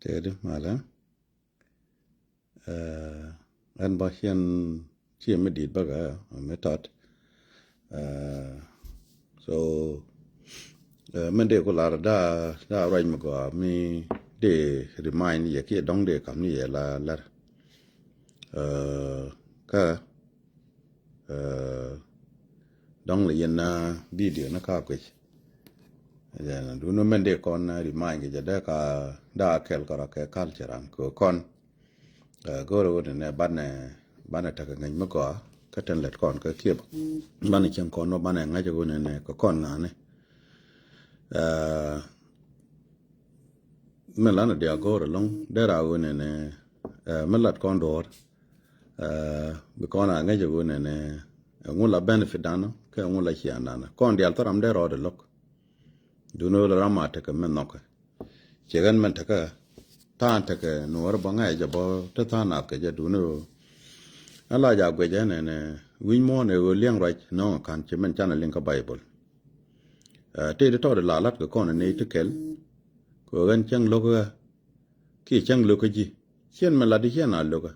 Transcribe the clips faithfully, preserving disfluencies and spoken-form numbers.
Tëëdi malä. Ɛn bä ciɛn ciɛ mi di̱i̱t bäkɛ mi tɔt. So min dee ku lar daa daa ruac mi gɔaa mi dee remind yɛ kiɛ dɔ̱ŋ dee kam ni yɛ la lär. Kä dɔ̱ŋ lɛ yɛn na video ni ka kuic. Duni mɛn dee kɔn remind kɛ jɛ dee ka daa kɛl kɔrɔ kɛ culture an kɛ kɔn. Go̱o̱rɛ wä nɛnɛ banɛ banɛ tekɛ ŋäc mi gɔaa kä tɛn lɛt kɔn kä kiɛp. Banɛ cieŋ kɔn wä banɛ ŋäc wä nɛnɛ kɛ kɔn ŋa̱ni. Min lanɛ dia go̱o̱r ɛlɔ̱ŋ dee ra ɣöö nɛnɛ mi lat kɔn duɔ̱ɔ̱r. Bi kɔn a ŋäc ɣöö nɛnɛ ɛŋu la benefit danɔ kɛ ɛŋu la cian danɔ kɔn diaal thäram dee rɔɔdɛ lo̱k. Duundɛ ɣöö la ram a tekɛ mɛn nhɔkɛ ciɛ ɣän mɛn tekɛ. Tha̱a̱ŋ tekɛ nuɔ̱ɔ̱r bä ŋa̱cä bä te tha̱a̱ŋ nath kɛ jɛ duundɛ ɣöö. Ɛn la ja guɛcɛ nɛnɛ wi̱ny muɔ̱ɔ̱n ɛ ɣöö liɛŋ ruac nɔŋɛ ka̱n ci mɛn canɛ liŋ kä Baibol. Tëë ti tɔɔt la lat kɛ kɔn ni ti kɛl. Kɛ ɣän cäŋ lo̱k ɣä kiɛ cäŋ lo̱k kä ji̱ ciɛn mi lat di ciɛn a lo̱k ɣä.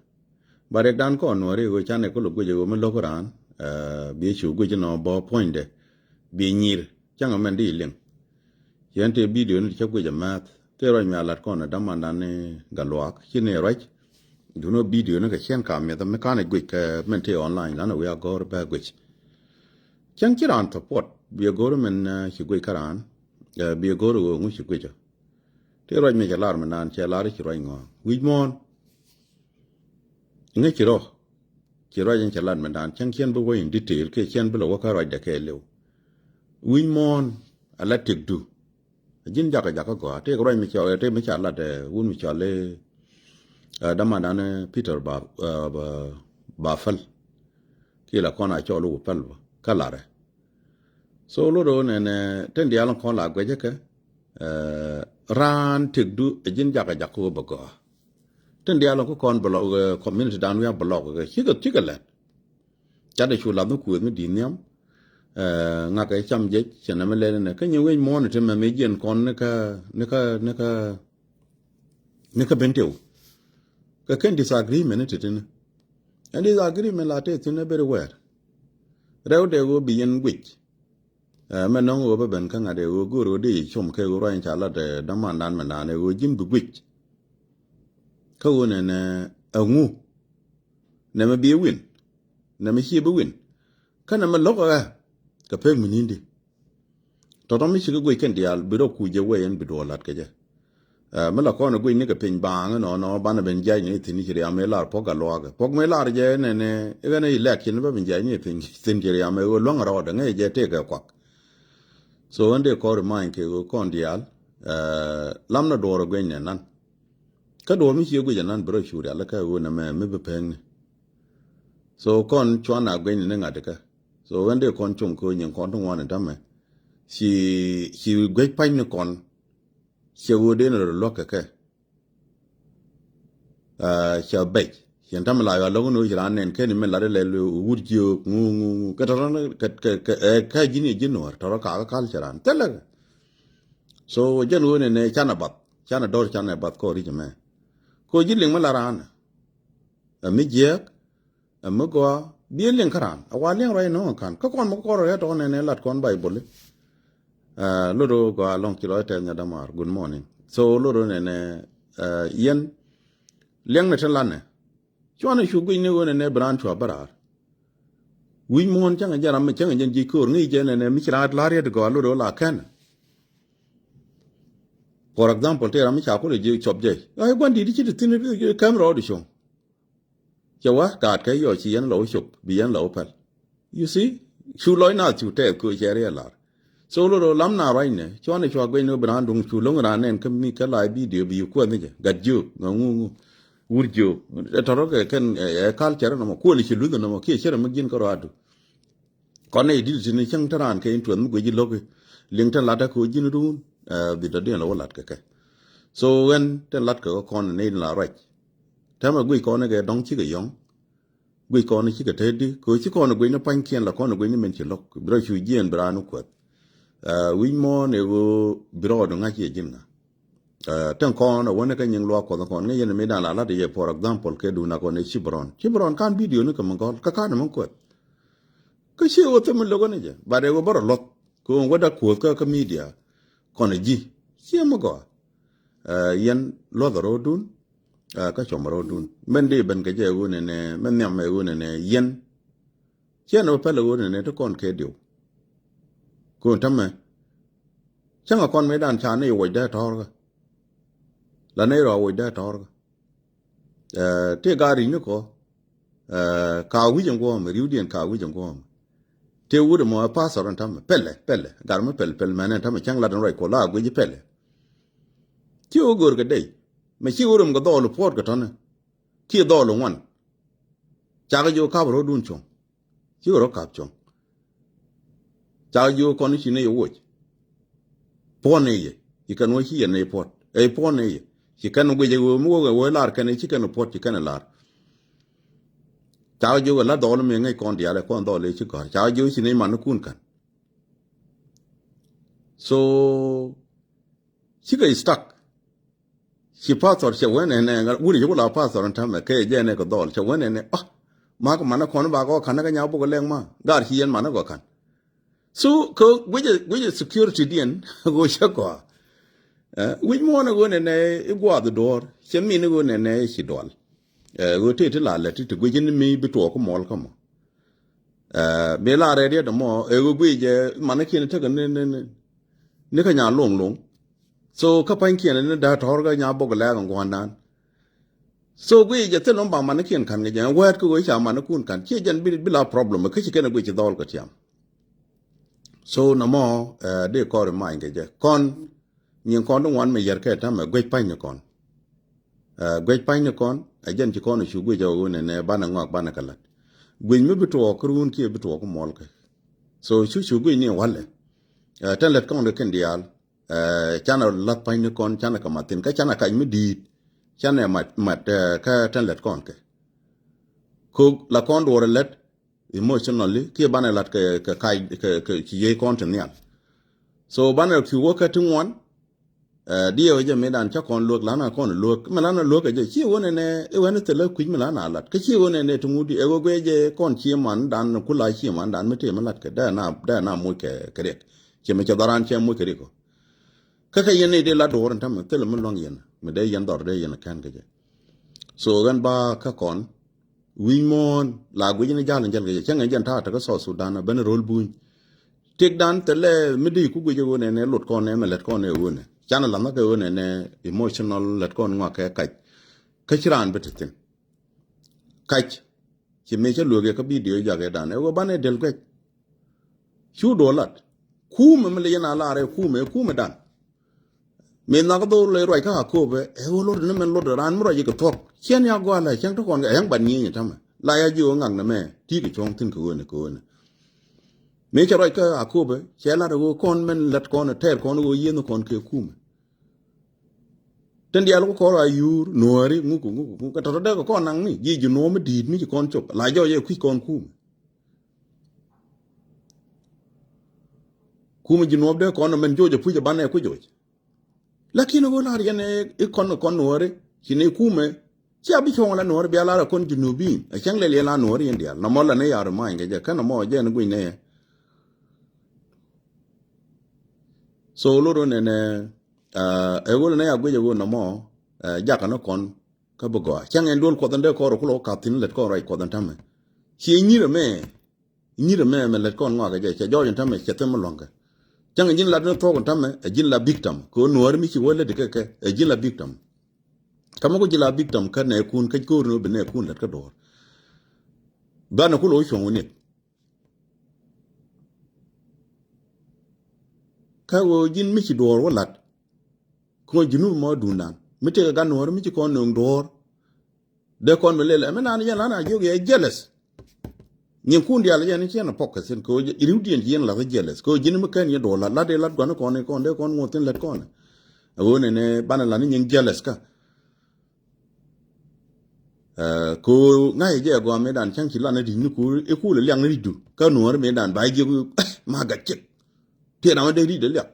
Ba riɛkdan kɔn nuɔ̱ɔ̱ri ɣöö canɛ kolo guic ɣöö mi lo̱k raan. Bi cu guic nɔ bɔ puɔ̱nydɛ bi nyir cäŋ mɛn di liŋ. Ciɛn tëë bidio ni ti cä guic a määth tëë ruac mi a lat kɔn a damandan ni galuak ci ni ruac. Duno bidio ni kɛ ciɛn ka miɛth mi kanɛ guic kɛ mɛn tëë online lan a wi̱i̱ a gɔ̱r bɛ guic. Cäŋ ci raan support biɛ go̱r min ci guic kä raan. Biɛ go̱r ɣöö ŋu ci guic ɔ. Ti ruac mi cɛ lar mi naan cɛ lar ci ruac ŋɔ̱ɔ̱ŋ wi̱c muɔ̱ɔ̱n. Ŋäc ci rɔ ci ruac in cɛ lat mi naan cäŋ ciɛn bi wä in detail kiɛ ciɛn bi lɛ wä kä ruacdɛ kɛ liw. Wi̱c muɔ̱ɔ̱n a la tëkdu. A ji̱n jakä jakä gɔaa tëëk ruac mi cɔl tëëk mi ca lat wun mi cɔl i̱ damandan Peter ba ba päl. Kiɛ la kɔn a cɔl wä päl bä kä larɛ. So lot ɣöö nɛnɛ tin diaal in kɔn la guɛcä kɛ raan tëkdu a ji̱n jakä jakä wä bä gɔaa. Tin diaal in kä kɔn bɛ lɔk community dan wiak bɛ lɔk kɛ cikɛ cikɛ lɛt. Cat ɛ cu lath mi kuëth mi di̱i̱t nhiam. Ŋakɛ cam jec cɛ nɛmɛ lɛl inɛ kä nyin wec muɔ̱ɔ̱n iti mɛmɛ jiɛn kɔn nikä nikä nikä nikä ben tëw. Kɛ kɛn disagreement iti tini ɛn disagreement la tëë thin ɛ beri wɛɛr. Rɛw dee ɣöö bi yɛn guic. Mɛ nɔŋ ɣöö bä ben kä ŋa̱t ɛ ɣöö go̱o̱r ɣöö dee yɛ com kɛ ɣöö ruac in ca lat ɛ dämandan mɛ naan ɛ ɣöö ji̱n bi guic. Kä ɣöö nɛnɛ ɛŋu nɛmɛ bi win. Nɛmɛ ci bi win. Kä nɛmɛ lo̱k ɛ ɣä kɛ pek mi ni̱n di. Tɔ̱tɔ̱ mi cikɛ guic kɛn diaal bi rɔ kuc jɛ wee ɛn bi duɔɔl la̱t kɛ jɛ. Mi la kɔn ɛ guic ni kɛ piny baaŋ inɔnɔ banɛ ben jiac ni thi̱n ci riam ëë lar puɔ̱k a luaakɛ puɔ̱k mi lar jɛ nɛnɛ iɣɛn ɛ ilɛk cin bä ben jiac ni thi̱n thi̱n ci riam ɛ ɣöö luäŋ rɔɔdɛ ŋäc jɛ tëëkɛ kuak. So ɣän dee kɔn remind kɛ ɣöö kɔn diaal lam na duɔɔr ɛ guic nɛ nan. Kä duɔ̱ɔ̱r mi cie guic anan bi rɔ cu rialikä ɣöö nɛmɛ mi bi pekni. So kɔn cuan a guecni ni ŋa̱t ikä. So ɣän dee kɔn cuŋ köö nyin kɔn ti ŋuan in tämɛ. Ci ci guec pa̱ny ni kɔn. Ciɛ ɣöö dee ni rɔ luäk kɛ kɛ. Cɛ bɛc ciɛn tämɛ la yua lo̱k ni ɣöö ci raan nɛn keni min lat ilɛl wut jiök ŋu ŋu ŋu kɛ tɔrɔ kɛ kɛ kɛ ji̱n iɛ ji̱n nuɔ̱ɔ̱r tɔrɔ kakä kal ci raan thilɛ kɛ. So jɛn ɣöö nɛnɛ canɛ bath canɛ dɔ̱r canɛ bath kɔɔr i̱ cɛ mɛ. Kɛ ɣöö ji̱ liŋ mi la raan ɛ mi jiääk ɛ mi gɔaa bi liŋ kä raan a wa liŋ ruac nɔŋ ɛ ka̱n kä kɔn mi kɔɔr ɛ tɔk nɛnɛ lat kɔn Baibol i̱. Lot ɣöö gɔaa lɔŋ ci lɔc tɛth nya dämaar good morning. So lot ɣöö nɛnɛ yɛn liɛŋnɛ tin lanɛ. Cuanɛ cu guic ni ɣöö nɛnɛ bi raan cua bä raar. Wi̱c muɔ̱ɔ̱n cäŋɛ jɛn ram mi cäŋɛ jɛn ji̱ köör ŋi̱i̱c jɛ nɛnɛ mi ci raan la̱r yet gɔaa lot ɣöö la kɛn. For example tëë ram mi ca kulɛ ji̱ cɔp jɛ ɣa̱c gua̱n di̱t ci ti thi̱n kɛm rɔɔd cuɔ̱ŋ. Cɛ wä gaat kɛ yɔc ci yɛn lɔ wä cop bi yɛn lɔ wä päl. You see cu lɔc naath cu tɛɛth köö cɛ riɛl lar. So lot ɣöö lam na ruacnɛ cuanɛ cua guic ni ɣöö bi raan duŋ cu lo̱ŋ raan nɛn kä mi kä la bidio bi yi kuɛth ni jɛ gat jiök ŋa ŋu ŋu. Wur jiök ɛ tɔ̱rɔ kɛ kɛn ɛ culture nɔmɔ kuɔli ci luth nɔmɔ kiɛ cierɛ mi ji̱n kä ruaadu. Kɔn nɛ i̱ di̱t ti ni cäŋ te raan kɛ in tuɛth mi guic i̱ lo̱k i̱ liŋ te lat ɛ köö ji̱n run. Bi dɔ̱diɛn lɔ wä lat kɛ kɛ. So ɣän te lat kɛ kɛ kɔn ni in la ruac. Tɛmɛ guic kɔn ni kɛ dɔ̱ŋ cikɛ yɔ̱ŋ. Guic kɔn ni cikɛ te di kɛ ɣöö ci kɔn ni guic ni pa̱nykiɛn la kɔn ni guic ni min ci lo̱k bi rɔ cu jiɛɛn bi raan ni kuɛth. Wi̱c mɔɔn ɛ ɣöö bi rɔɔdu ŋa̱c yɛ ji̱n ŋa̱. Ɛ, tin kɔn a wä ni kä nyiŋ luaak Kuɔth kɔn ŋäc yɛn mi dan la lat yɛ, for example, kɛ duun a kɔn ɛ Cibron. Cibron kan video ni kɛ mi gɔl kä kan mi kuɛth. Kä ci wä thim mi lo̱k ni jɛ. But ɛ wä bä rɔ luɔth. Kɛ wä wä da Kuɔth kä, kä media. Kɔn ɛ ji̱. Ci mi gɔl. Ɛ, yɛn luɔth a ro̱o̱dun. Ɛ, kä cuɔm a ro̱o̱dun. Mɛn di ben kɛ jɛ ɛ wun ɛnɛ, mɛn nhiam ɛ wun ɛnɛ, yɛn. Ciɛ ni wä pɛl ɛ wun ɛnɛ ti kɔn kɛ diw. Kun tämɛ. Cäŋ a kɔn mi dan ca ni wuɔc dee tɔ̱rkä. La ni rɔ wuɔc dee tɔ̱rkä. Ɛ, ti gar ri̱c ni kɔ. Ɛ, ka wi̱c ɛn guɔ̱ɔ̱m, ri̱wdiɛn ka wi̱c ɛn guɔ̱ɔ̱m. Ti wut ɛmɔ ɛ pastor ɛn tämɛ. Pɛlɛ, pɛlɛ. Gar mi pɛl, pɛl mɛn ɛn tämɛ cäŋ lat ɛn ruac kɔ la guic pɛlɛ. Ci wä gör kɛ dee. Mɛ ci wä rum kɛ dhɔl puɔt kɛ tɔ̱nɛ. Kiɛ dhɔl ŋuan. Cakɛ jiök kap ro̱dun cuɔ̱ŋ. Ci rɔ kap cuɔ̱ŋ. Cakɛ jiök kɔn ci ni yɛ woc. Puɔ̱n ni yɛ. Ci kɛn wä ci yɛ ni puɔ̱t. Ɛ puɔ̱n ni yɛ. Ci kɛn guic ɛ wee mi wä lar kɛn ci kɛn puɔ̱t ci kɛn lar. Cakɛ jiök ɛ la dhɔl mi ŋäc kɔn diaal ɛ kɔn dhɔl ɛ ci gɔ̱r. Cakɛ jiök ci ni man ni kun ka̱n. So, cikɛ stuck. Ci pastor cɛ wen ɛnɛ, wuri ci wula pastor ɛn tämɛ, kɛ jɛ ɛnɛ kɛ dhɔl, cɛ wen ɛnɛ, ah, mak manɛ kɔn ba kɔ kan kä nya buk lɛŋ ma, gar ci yɛn manɛ kɔ kan. So, kɛ guic, guic security diɛn, go cɛ kɔ. Eh, wi̱c muɔ̱n ɛ wen ɛnɛ, i guath duɔ̱ɔ̱r, cɛ min ɛ wen ɛnɛ, ci dual. Eh, ɣöö tëë ti la lät ti ti guic ni mi bi tuɔɔk kä muɔl kä mɔ. Eh, mi la rɛɛt yet mɔ, ɛ ɣöö guic ɛ, manɛ kiɛn tekɛ ni, ni, ni, ni kä nya loŋ loŋ. So, kä pa̱nykiɛn ni da̱a̱ tɔ̱r kä nya bok lɛɛk ɛn gua̱ndan. So, guic ɛ thil nɔm ba manɛ kiɛn ka̱n kɛ jɛ, wɛɛt kä ɣöö ca manɛ kun ka̱n. Ciɛ jɛn bi, bi la problem, kä ci kɛn ɛ guic ci dhɔl kɛ tiam. So, nɔmɔ, eh, dee kɔr in many kɛ jɛ. Kɔn, nyin kɔn ti ŋuan mi yɛr kɛ tamɛ, guec pa̱ny ni kɔn. Eh, guec pa̱ny ni kɔn, ɛ jɛn ci kɔn cu guec ɛ ɣöö nɛnɛ banɛ ŋɔak banɛ kɛ la̱t. Guec mi bi tuɔɔk kä ruun kiɛ bi tuɔɔk kä muɔl kɛ. So, cu cu guec ni walɛ. Eh, tɛn lät kɔn kɛ kɛn diaal. Eh, canɛ la̱th pa̱ny ni kɔn, canɛ kɛ mat thin, kä canɛ kac mi di̱i̱t. Canɛ mat, mat, eh, kä tɛn lät kɔn kɛ. Kok la kɔn duɔrɛ lät, emotionally, kiɛ banɛ lat kɛ, kɛ kac, kɛ, kɛ ci yiey kɔn ti nhial. So banɛ cu wä kä ti ŋuan, eh, diɛ wä jɛ mi dan cä kɔn luäk, lan a kɔn luäk, mi lan a luäk kɛ jɛ, ci wä nɛnɛ, i wä ni thilɛ kui̱c mi lan a lat. Kä ci wä nɛnɛ ti ŋut di, ɛ wä guiɛ jɛ kɔn ci man dan, kula ci man dan, mi tëë mi lat kɛ, dee na, dee na moc kɛ, kɛ riɛk. Ci mi cɛ dharan cɛ moc kɛ riɛk kɔ. Kä kɛ yɛn ni dee la duɔr in tämɛ, thilɛ mi luaŋ yɛn, mi dee yɛn dhɔr dee yɛn kɛn kɛ jɛ. So ɣän ba kä kɔn, wi̱ny muɔ̱ɔ̱n la guic ni jal in jäl kɛ jɛ, cäŋ in jɛn ta̱a̱ tekä South Sudan a ben ro̱l buny. Tëkdan thilɛ mi dee ku guic ɛ ɣöö nɛnɛ lot kɔn ɛ mɛ lät kɔn ɛ ɣöö nɛ. Canɛ la̱th kɛ ɣöö nɛnɛ emotional lät kɔn ŋɔak kɛ kac. Kä ci raan bi te thi̱n. Kac. Ci mëë cä lueek yɛ kä bidio jak yɛ dan. Ɛ ɣöö banɛ del guɛc. Cu duɔlat. Kumɛ mi lɛ yɛn a lar ɛ kumɛ, kumɛ dan. Mi nhak dhor lɛ ruac kä Akopɛ, ɛ ɣöö lot ni mɛn lot raan mi ruac ikɛ thuɔ̱k. Ciɛn ya gɔalɛ, cäŋ ti kɔn kɛ, ɛ yäŋ ban nyieny ɛ tamɛ. La ya ji̱ ɣöö ŋak nɛ mɛ, ti kɛ cuɔ̱ŋ thi̱n kɛ ɣöö nɛ, kɛ ɣöö nɛ. Mi cɛ ruac kä Akopɛ, cɛ lat ɛ ɣöö kɔn mɛn lät kɔn ɛ tɛɛr kɔn ɛ ɣöö yieth ni kɔn kɛ kumɛ. Tin diaal ku kɔn a yuur, nuääri, ŋuk, ŋuk, ŋuk, kɛ tɔ̱tɔ̱ dee kɛ kɔn naŋ ni, ji̱ ji̱ nuɔ̱ɔ̱m mi di̱i̱t mi ci kɔn cop, la jɔɔc ɛ kui̱c kɔn kumɛ. Kumɛ ji̱ nuɔ̱ɔ̱m dee kɔn mɛn joc ɛ puc ɛ banɛ ku joc. Lakin ɣöö lar yɛn ɛ kɔn, kɔn nuɔ̱ɔ̱ri, ci ni kumɛ, ci a bi cuɔ̱ŋ la nuɔ̱ɔ̱ri bia lar ɛ kɔn junubin, ɛ cäŋ lɛl yɛn la nuɔ̱ɔ̱ri yɛn diaal, nɔmɔ la ni ya ri many kɛ jɛ, kä nɔmɔ jɛ ni guic nɛ yɛ. So lot ɣöö nɛnɛ, ɛ ɣöö nɛ ya guic ɛ ɣöö nɔmɔ, ɛ jakä ni kɔn, kä bi gɔaa. Cäŋ ɛn duel Kuɔth in dee kɔn rɔ kulɔ kath thi̱n lät kɔn ruac Kuɔth in tämɛ. Ci nyir ɛmɛ, nyir ɛmɛ mɛ lät kɔn ŋɔak kɛ jɛ, cɛ jɔɔc in tämɛ, cɛ thim in lua̱ŋkɛ. Cäŋ ɛ ji̱n lat ni thuɔ̱k in tämɛ, ɛ ji̱n la victim. Kɛ ɣöö nuääri mi ci wä lät kɛ kɛ, ɛ ji̱n la victim. Kä mi ku ji̱ la victim kä nɛɛkun, kä ko̱r ni wä bi nɛɛkun lät kä duɔ̱ɔ̱r. Banɛ kulɔ wä cuɔ̱ŋ wä nieth. Kä ɣöö ji̱n mi ci duɔ̱ɔ̱r wä la̱t. Kɔn ji̱ nu mɔ duundan. Mi tëëkɛ gan nuɔ̱ɔ̱r mi ci kɔn nööŋ duɔ̱ɔ̱r. Dee kɔn mi lel, ɛmɛ naan yɛn lan a jiök yɛ jealous. Nyinkun diaal yɛn ci yɛn a pɔk kɛ thi̱n kɛ ɣöö ri̱wdiɛn ci yɛn lath jealous. Kɛ ɣöö ji̱n mi kɛn yɛ duɔ̱ɔ̱r la̱t, la̱t dee la̱t gua̱n kɔn kɔn dee kɔn ŋuɔ̱th thi̱n lät kɔn. Ɛ ɣöö nɛnɛ banɛ lan nyin jealous kä. Ɛ, kɛ ɣöö ŋa̱c ɛ jɛ ɛ gɔaa mëëdan cäŋ ci lan ɛ ri̱c ni kuur, i̱ kuul ɛ liak ni ri̱cdu. Kä nuɔ̱ɔ̱ri mëëdan ba jiök, ma gat cik. Piɛn amä dee ri̱cdɛ liak.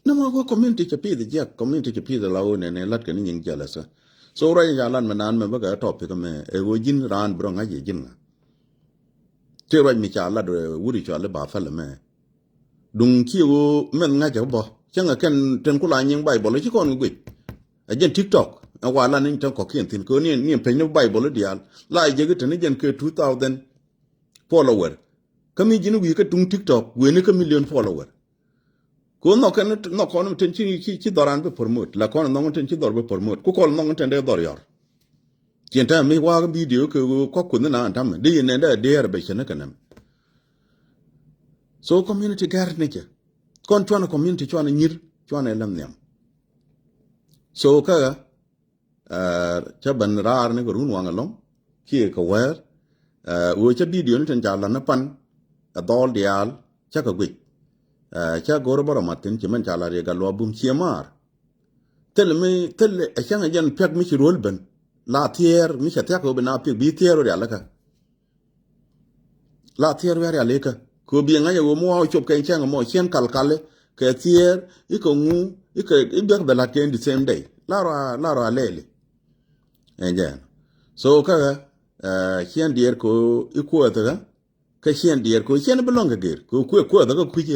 Nɛ mɔ kɔ community cɛ pith jiɛk, community cɛ pith la wä nɛnɛ lat kɛ ni nyiŋ jealous. So ruac ca lat mɛ naan mɛ bä kɛ topic mɛ ɛ wä ji̱n raan bi rɔ ŋa̱c yɛ ji̱n ŋa. Tëë ruac mi ca lat wuri cɔal i̱ ba päl ɛmɛ. Duŋ kiɛ ɣöö mɛn ŋa̱cä bä cäŋɛ kɛn ten kula nyiŋ Baibol ci kɔn guic. Ɛ jɛn TikTok ɛ wa lan in ten kɔkiɛn thi̱n kɛ ɣöö ni in peny ni Baibol i̱ diaal la jek i̱ ten i̱ jɛn kɛ two thousand follower. Kä mi ji̱n wi̱i̱ kä duŋ TikTok weni kä million follower. Kɛ ɣöö nhɔk kɛn nhɔk kɔn in ten ci dhɔran bi promote la kɔn in nhɔk in ten ci dhɔr bi promote ku kɔn in nhɔk in ten dee dhɔr yɔr. Cin tɛm mi waak video kɛ ɣöö kɔk kunh na an tamɛ di yin nɛn dee diɛɛr bɛ cɛ ni kɛ nɛm. So community gɛr ni cɛ kɔn cuanɛ community cuanɛ nyir cuanɛ lɛm nhiam. So kä ɣä cä ben raar ni kɛ run waŋ ɛlɔŋ kiɛ kɛ wɛɛr. Ɣöö cä video ni tin ca lan ni pan ɛ dhɔl diaal cä kɛ guic. Cä go̱r bä rɔ mat thin ci mɛn ca lan riɛk ɛ luɔ bum ciɛ maar. Thil mi thil ɛ cäŋ ɛ jɛn piɛk mi ci ruɔl ben la thiɛɛr mi cɛ thiak ɣöö bi na piɛk bi thiɛɛr wä rialikä. La thiɛɛr wä rialikä kɛ ɣöö bi ŋa̱c ɛ ɣöö mi wa wä cop kɛ cäŋ mɔ ciɛn kalkali kɛ thiɛɛr ikɛ ŋu ikɛ i̱ biɛk bɛ la̱t kɛ in the same day la rɔ la rɔ alɛɛli. Ɛn jɛn so kä ɣä ciɛn diɛɛr kɛ ɣöö i̱ kuäth ɣä. Kä ciɛn diɛɛr kɛ ɣöö ciɛn bi lɔ̱ŋ kɛ gër kɛ ɣöö kuëë kuäth kä kui̱c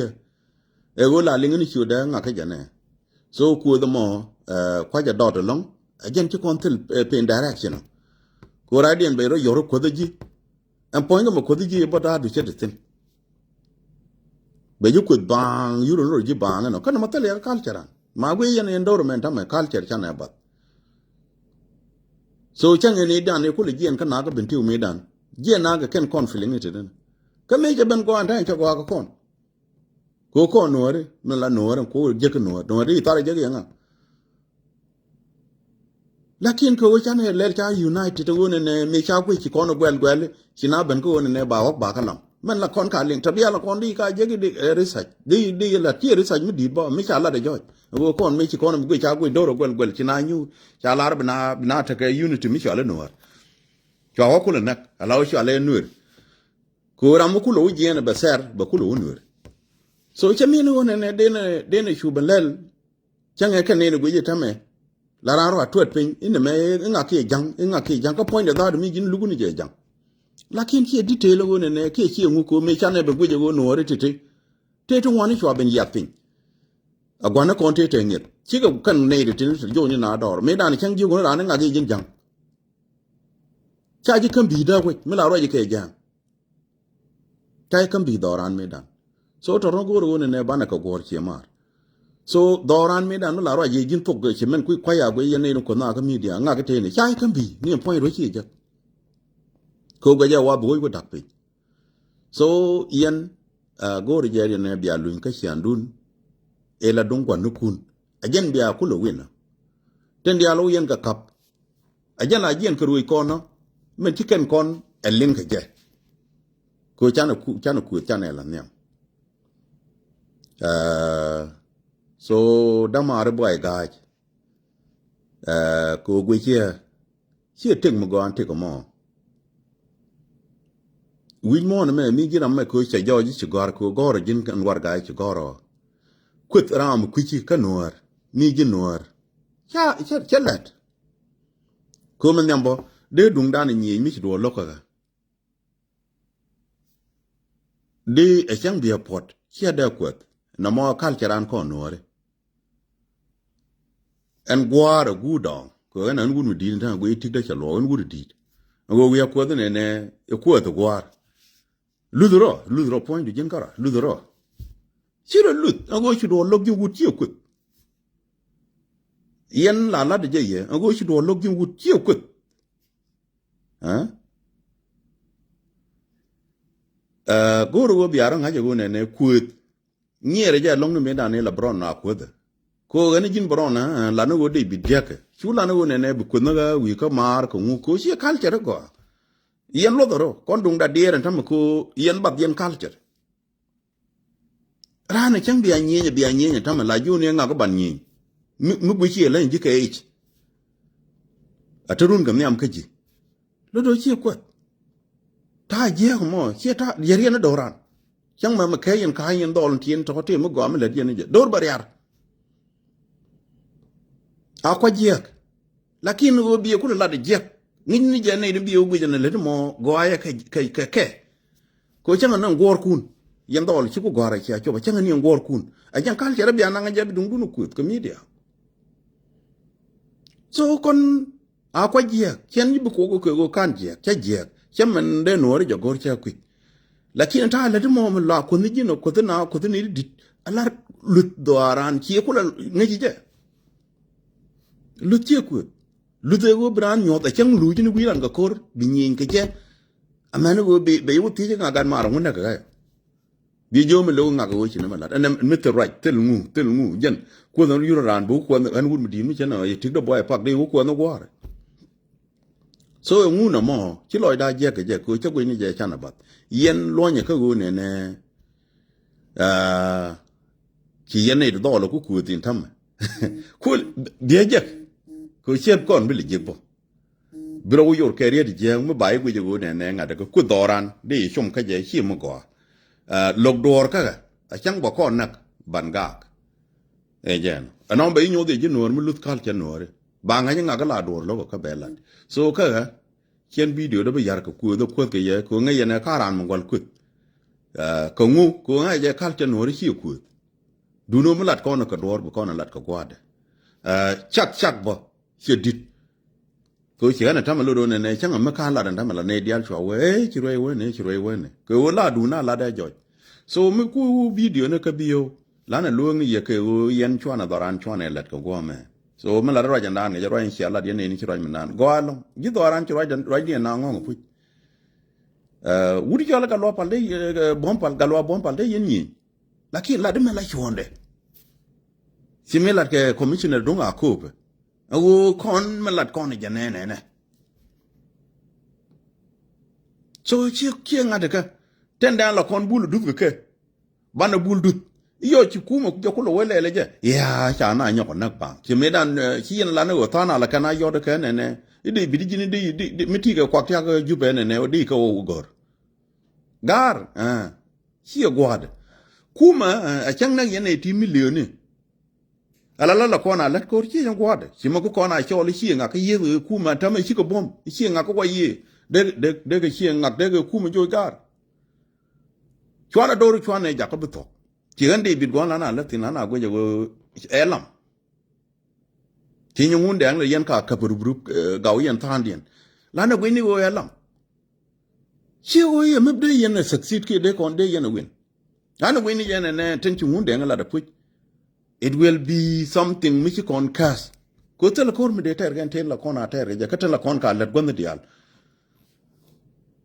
ɛ ɣöö la liŋ ni ciö dee ŋak kä jɛn ɛ. So kuäth ɛmɔ kuac ɛ dɔɔt ɛlɔ̱ŋ ɛ jɛn ci kɔn thil pen direction. Kɛ ɣöö raydiɛn ben rɔ yɔr kuäth ɛ ji̱ ɛn puɔ̱ny kä mɛ kuäth ɛ ji̱ bä da̱a̱du cɛ ti thi̱n. Bɛ ji̱ kueth baaŋ yurun rot ji̱ baaŋ inɔ kä nɔmɔ thil yɛ kä culture an ma guiy yɛn in dor mɛn tamɛ culture canɛ bath. So cäŋ in i̱ dan i̱ kulɛ jiɛn kä nakä ben tiw mi dan jiɛn nakä kɛn kɔn feeling i̱ ti den. Kä mi cɛ ben gɔaa in ta̱a̱ in cɛ gɔaa kä kɔn. Ko kɔn nuɔri min la nuɔri ko jek nuɔri nuɔri i̱ thar jek yɛ ŋa. Lakin kɛ ɣöö canɛ lɛr ca united ɣöö nɛnɛ mi ca guic ci kɔn guɛl guɛl ci na ben kä ɣöö nɛnɛ ba ɣɔk ba kä lam. Mɛn la kɔn ka liŋ tɛ bia la kɔn di ka jek di research di di la ti research mi dit bɔ mi ca lat jɔc ɣöö kɔn mi ci kɔn mi guic ca guic dor guɛl guɛl ci na nyu ca lar bina bina tekɛ unity mi cɔal inuɔr. Cua ɣɔk kulɛ nɛk ala ɣöö cua lɛ nuer. Kɛ ɣöö ram mi kulɛ wä jiɛn bɛ thɛr bɛ kulɛ wä nuer. So cɛ min ɣöö nɛnɛ denɛ denɛ cu ben lɛl. Cäŋɛ kɛ nɛn guic i̱ tämɛ la raan rɔ a tuɛt piny inɛ mɛ iŋa kiɛ ja̱ŋ iŋa kiɛ ja̱ŋ kä puɔ̱nydɛ dhaat mi ji̱n lukuni jɛ ja̱ŋ. Lakin kiɛ detail ɣöö nɛnɛ kiɛ ciɛ ŋuk ko̱ mëë canɛ ben guic ɛ ɣöö nuɔɔri ti̱ti̱. Tëë ti ŋuani cua ben yiath piny. A gua̱n ni kɔn tëë tëë ŋiɛth cikɛ kɛn nɛy ti tin ti jo̱o̱ny ni na dɔɔr mëë dan cäŋ jiök ɣöö raan iŋa kiɛ ji̱n ja̱ŋ. Ca ji̱ käm bi̱i̱ dääk wec mi la ruac ikɛ ja̱a̱ŋ. Ca ji̱ käm bi̱i̱ dhɔran mëë dan. So tɔ̱ rɔ̱ go̱o̱r ɣöö nɛnɛ banɛ kɛ guɔ̱ɔ̱r ciɛ maar. So dhɔran mëë dan mi la ruac yɛ ji̱n thok ci mɛn kui̱ kua̱c a guic yɛn ni kuɔth nakä media ŋak itëëni ca ji̱ käm bi̱i̱ ni ɛn puɔ̱ny ruec ciɛ jäk. Kɛ ɣöö guɛc ɛ wa bi wec wä da̱k piny. So yɛn go̱o̱r jɛ yɛn ɛ bia luny kä ciandun. Ila duŋ gua̱n ni kun a jɛn bia kulɛ win a tin diaal wä yɛn kɛ kap. A jɛn la jiɛn kɛ ruëëc kɔn ɔ min ci kɛn kɔn ɛ liŋ kɛ jɛ. Kɛ canɛ ku canɛ kuëth canɛ la nhiam. So dämaari buay ga̱a̱c. Kɛ guic ciɛ ciɛ tëk mi gɔaan tëk mɔ. Wi̱c muɔ̱ɔ̱n mɛ mi ji̱n ram mɛ kɛ cɛ jɔɔc ci gɔ̱r kɛ gɔ̱r ji̱n kɛn warɛga ci gɔ̱r ɔ. Kueth ram kui̱ci kä nuäär mi ji̱ nuäär. Ca ca ca lɛt. Kɛ mi nhiam bɔ dee duŋdan nyiec mi ci duɔɔr lo̱k kä. Di ɛ cäŋ biɛ puɔt ciɛ dee kueth nɔmɔ kal cɛ raan kɔn nuɔɔri. Ɛn gua̱a̱r ɛ guur dɔɔŋ kɛ ɣän ɛn wut mi di̱i̱t ni ta̱a̱ŋ guiy ti̱kdä cɛ luɔk ɛn wut di̱i̱t. Ɛn ɣöö wi̱i̱ a kueth nɛnɛ ɛ kueth ɛ gua̱a̱r. Luth rɔ luth rɔ puɔ̱nydu ji̱n kärɔa luth rɔ. Ci rɔ luth ɛn ɣöö ci duɔɔr lo̱k ji̱n wut ciɛ kueth. Yɛn la lat jɛ yɛ ɛn ɣöö ci duɔɔr lo̱k ji̱n wut ciɛ kueth. Ɛ go̱o̱r ɣöö bia rɔ ŋa̱c ɛ ɣöö nɛnɛ kueth. Nyiɛɛrɛ jɛ ɛlɔ̱ŋ ni mëëdan ni la bɛ rɔn a kuethɛ. Ko ɣän ji̱n bɛ rɔn a lan ni ɣöö dee bi diäkɛ cu lan ni ɣöö nɛnɛ bi kueth ni ɣä wi̱i̱ kä maar kɛ ŋu ko ciɛ culture gɔaa. Yɛn luɔth ɛ rɔ kɔn duŋda diɛɛr ɛn ta̱mɛ ko yɛn bath yɛn culture. Raan ɛ cäŋ bia nyieny ɛ bia nyieny ɛ ta̱mɛ la ji̱ wun yɛn ŋak ɛ ban nyieny. Mi guic ciɛ läny ji̱ kɛ ic. A te run kɛ nhiam kä ji̱. Lot do̱r ciɛ kuɛth. Ta̱a̱ jiääk mɔ ciɛ ta̱a̱ yɛ riɛn i̱ do̱ran. Cäŋ mɛmɛ kɛ yɛn ka̱a̱c yɛn dhɔl tiɛn tɔ̱ ti mi gɔaa mi lät yɛn i̱ jɛ do̱r bɛ riar. A kua jiɛk. Lakin ɣöö biɛ kulɛ lat jiɛk. Ŋi̱c ni jɛ nɛy ni biɛ wä guic ɛn lät mɔ gɔaaɛ kɛ kɛ kɛ kɛ. Kɛ cäŋ ni guɔ̱ɔ̱rkun. Yɛn dhɔl ci ku gɔ̱a̱r a cia cop a cäŋ ni guɔ̱ɔ̱rkun. A cäŋ kal cɛ rɛ bia naŋ jɛ bi duŋdun kuëth kɛ media. So kɔn a kua jiɛk. Cɛn ji̱ bi kuɔk kɛ ɣöö kan jiɛk cä jiɛk cä mɛn dee nuɔ̱ɔ̱ri jɛ go̱r cä kui̱c. Lakin ta̱a̱ lät mɔ mi la kuänh ji̱n kuäth na kuäth ni dit a la luth dhɔaaran ci kulɛ ŋäc jɛ. Luth ciɛ kuëth. Luth ëë ɣöö bi raan nyuɔ̱th a cäŋ luuc ni wi̱i̱ ran kɛ ko̱r bi nyieny kɛ cɛ. Amäni ɣöö bi bɛ yi wä thiec ŋa gat maar ŋun näk kɛ kɛ. Bi jiö mi lo̱k ŋak ɣöö ci ni mɛ lat ɛn mi thil ruac thil ŋu thil ŋu jɛn. Kuäth ɛn yur raan bi wä kuäth ɛn wut mi di̱i̱t mi cɛ nɔ yɛ tik dɔ buay pak di wä kuäth ni gua̱a̱r. So ɛ ŋu nɔmɔ ci lɔcda jiɛk kɛ jɛ kɛ ɣöö cä guic ni jɛ canɛ bath. Yɛn luɔ̱nyɛ kä ɣöö nɛnɛ. Aa, ci yɛn nɛy ti dhɔɔl ku kuëth in tämɛ. Ku biɛ jek. Ku ciet kɔn bi li jek bä. Bi rɔ wä yor kɛ riet jiɛk mi ba i̱ guic i̱ ɣöö nɛnɛ ŋa̱t kɛ kuëth dhɔran di i̱ com kä jɛ ci mi gɔaa. Aa, lo̱k duɔɔr käkɛ a cäŋ bä kɔn näk ban gaak. Ɛ jɛn ɛnɔm bɛ i̱ nyoth i̱ ji̱ nuɔ̱ɔ̱r mi luth kal cɛ nuɔ̱ɔ̱ri ba ŋa̱c i̱ ŋak i̱ la duɔɔr lo̱k kä bɛ lat. So käkɛ Cien video dɔ bi yar kɛ kuëth ɛ kuäth kɛ yɛ kɛ ŋäc yɛn ɛ ka̱r raan mi gual kuëth. Ɛ, kɛ ŋu kɛ ŋäc jɛ kal cɛ nuɔ̱ɔ̱ri ciɛ kuëth. Duno mi lat kɔn kɛ duɔ̱ɔ̱r bi kɔn lat kɛ gua̱a̱dɛ. Ɛ, cak cak bä ciɛ di̱t. Kɛ ci ɣän ɛ ta̱mɛ lot ɣän ɛ nɛ cäŋ ɛ mi ka̱n lat ɛ ta̱mɛ la nɛ diaal cua wee ɛ ci ruɛy wee nɛ ci ruɛy wee nɛ kɛ ɣöö la duun a lat ɛ jɔc. So mi ku video ni kä bi yio̱w. Lanɛ lueŋ yɛ kɛ ɣöö yɛn cuanɛ dhɔran cuanɛ lɛt kɛ guɔ̱ɔ̱mɛ. So mi lat ruac ɛndan kɛ jɛ ruac in cia lat yɛn nɛy ni ci ruac mi naan gɔaa ɛlɔ̱ŋ ji̱ dhɔran ci ruac ruac ni ɛn na ŋɔ̱ŋ puc. Ɛ, wut cɔl ɛ Gatluak Pal dee, ɛ, Buɔ̱m Pal, Gatluak Buɔ̱m Pal dee yɛn nyieny. Lakin lat imɛ la cuɔ̱ɔ̱ndɛ. Ci mi lat kɛ commissioner duŋ a kööpɛ. Ɛ ɣöö kɔn mi lat kɔn jɛ nɛnɛ nɛ. So ci kiɛ ŋa̱t kä tɛn dɛn la kɔn bul duth kɛ kɛ. Banɛ bul duth. Iyɔ ci kumɛ jɛ kulɛ wee lɛlɛ jɛ. Yaa ca na nyɔk näk baŋ. Ci mëëdan, eh, ci yɛn lan i̱ ɣöö tha̱a̱n ala kɛn a yɔt kɛ nɛnɛ. I̱ dee bit ji̱n i̱ dee, dee, dee, mi ti̱i̱ kɛ kuak tiak Jubɛ nɛnɛ ɣöö dee kɛ wä gɔ̱r. Ga̱r, eh, ci ɛ gua̱a̱dɛ. Kumɛ, eh, a cäŋ näk yɛn ɛ ti milioni. Ala la la kɔn a lät ko̱r ci yɛn gua̱a̱dɛ. Ci mɛ ku kɔn a cɔɔl i̱ ci ɛ ŋak kä yieth ɛ kumɛ tämɛ ci kɛ buɔ̱m. I̱ ci ɛ ŋak kä wa yiëë. Dee, dee, dee kɛ ci ɛ ŋak dee kɛ kumɛ joc ga̱r. Cuanɛ do̱r cuanɛ jakä bi thuɔ̱k. Ci ɣän David gua̱n lan a lät thi̱n lan a guic ɛ ɣöö ɛ lam. Ci nyi ŋun dɛŋ lɛ yɛn ka käp rup rup, eh, gaw yɛn tha̱a̱ŋdiɛn. Lanɛ guic ni ɣöö ɛ lam. Ci ɣöö yɛ mi dee yɛn ɛ succeed kiɛ dee kɔn dee yɛn ɛ win. Lanɛ guic ni yɛn ɛ nɛ tin ci ŋun dɛŋ ɛ lat ɛ puc. It will be something mi ci kɔn käs. Ko thilɛ ko̱r mi dee tɛɛr kɛn tin la kɔn a tɛɛr kɛ jɛ kä tin la kɔn ka lät guänh diaal.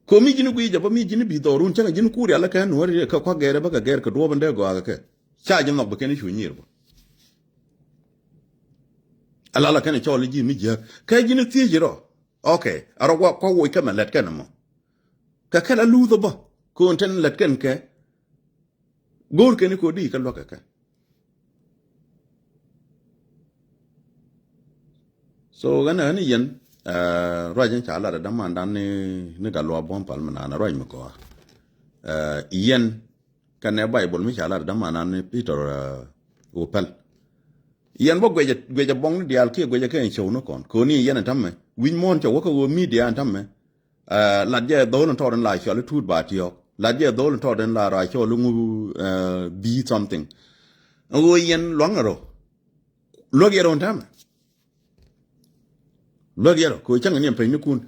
Ko mi ji̱n guic jɛ bä mi ji̱n bi dhɔrun cäŋ ji̱n kur yal kɛn nuɔ̱ri kɛ kuak gɛr bä kɛ gɛr kɛ duɔ̱ɔ̱p in dee gɔaa kɛ kɛ. Ca ji̱ nhɔk bi kɛn cu nyier bä. Ala la kɛn cɔl ji̱ mi jiäk kɛ ji̱n thiec rɔ. Ok, a rɔ wa kua woc kɛ mɛ lɛt kɛn mɔ. Kɛ kɛn a luth bä. Ko in tɛn lɛt kɛn kɛ. Go̱o̱r kɛn ko di kɛ luäk kɛ kɛ. So ɣän ɣän yɛn, eh, ruac in ca lat ɛ damandan ni, ni Gatluak Buɔ̱m Pal mi naan ruac mi kɔa. Eh, yɛn kɛnɛ Baibol mi ca lat ɛ damandan ni Peter, eh, Opɛl. Yɛn bä guecɛ, guecɛ buɔ̱ŋni diaal kiɛ guecɛ kɛ in cio̱w ni kɔn. Koni yɛn ɛ ta̱mɛ wi̱c muɔ̱ɔ̱n cɛ wä kɛ ɣöö media ɛ ta̱mɛ. Eh, lat jɛ dhol in tɔɔt in la cɔl i tuut ba tiɔɔk. Lat jɛ dhol in tɔɔt in la ra cɔl i ŋu, eh, bi something. Ɣöö yɛn luaŋ rɔ. Luäk yɛ rɔ in ta̱mɛ. Luäk yɛ rɔ kɛ ɣöö cäŋ in yɛn peny ni kun.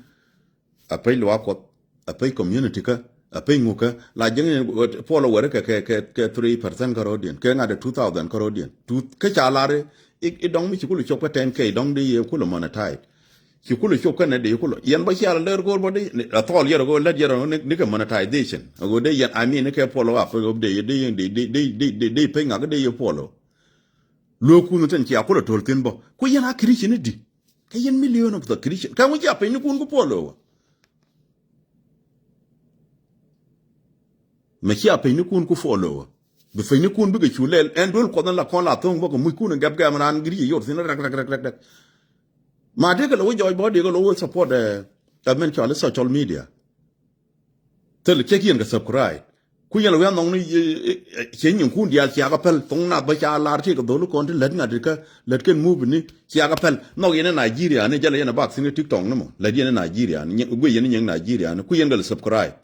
A peny luaak Kuɔth. A peny community kä. A peny ŋukä. La jiäŋ in puɔl a wɛrɛ kɛ, kɛ, kɛ, kɛ three percent kä rɔ̱diɛn. Kɛ ŋa̱t two thousand kä rɔ̱diɛn. Kä ca lar i, i dɔŋ mi ci kulɛ cop kä ten K dɔŋ di yɛ kulɛ monetize. Ci kulɛ cop kɛnɛ di kulɛ. Yɛn bä cial lɛr go̱o̱r bä di, a thɔɔl yɛr go̱o̱r lät yɛr go̱o̱r ni, ni kɛ monetization. Go̱o̱r di yɛn, I mean, ni kɛ follow up, go̱o̱r di, di, di peny ŋak di yɛ follow. Lueek kun thin cia kulɛ to̱l thin bä. Ku yɛn a Christian di. Kɛ yɛn million of the Christian. Kɛ ŋu cia peny ni kun ku follow. Mɛ cia peny ni kun ku follow. Bi peny ni kun bikɛ cu lɛl ɛn duel Kuɔth in la kɔn la thoŋ bä kɛ muc kun in gɛp gɛm raan giri ci yor thin rɛk rɛk rɛk rɛk rɛk. Ma dee kɛ lɔ wä jɔɔc bä dee kɛ lɔ wä support, eh, ɛ mɛn cɔal i social media. Thil cek yɛn kɛ subscribe. Ku yɛn la wi̱i̱ anhɔŋni, eh, eh, eh, ciɛ nyiŋkun diaal ciakä päl. Thoŋ nath bä ca lar ti kɛ dholi kɔn ti lät ŋa̱t kä, lät kɛn mupini ciakä päl. Nhɔk yɛn ɛ Nigeria ni jälɛ yɛn ɛ bak thi̱n ɛ TikTok ni mɔ. Lät yɛn ɛ Nigeria ni, nyi-, guic yɛn ni nyiŋ Nigeria ni. Ku yɛn kɛ lɛ subscribe.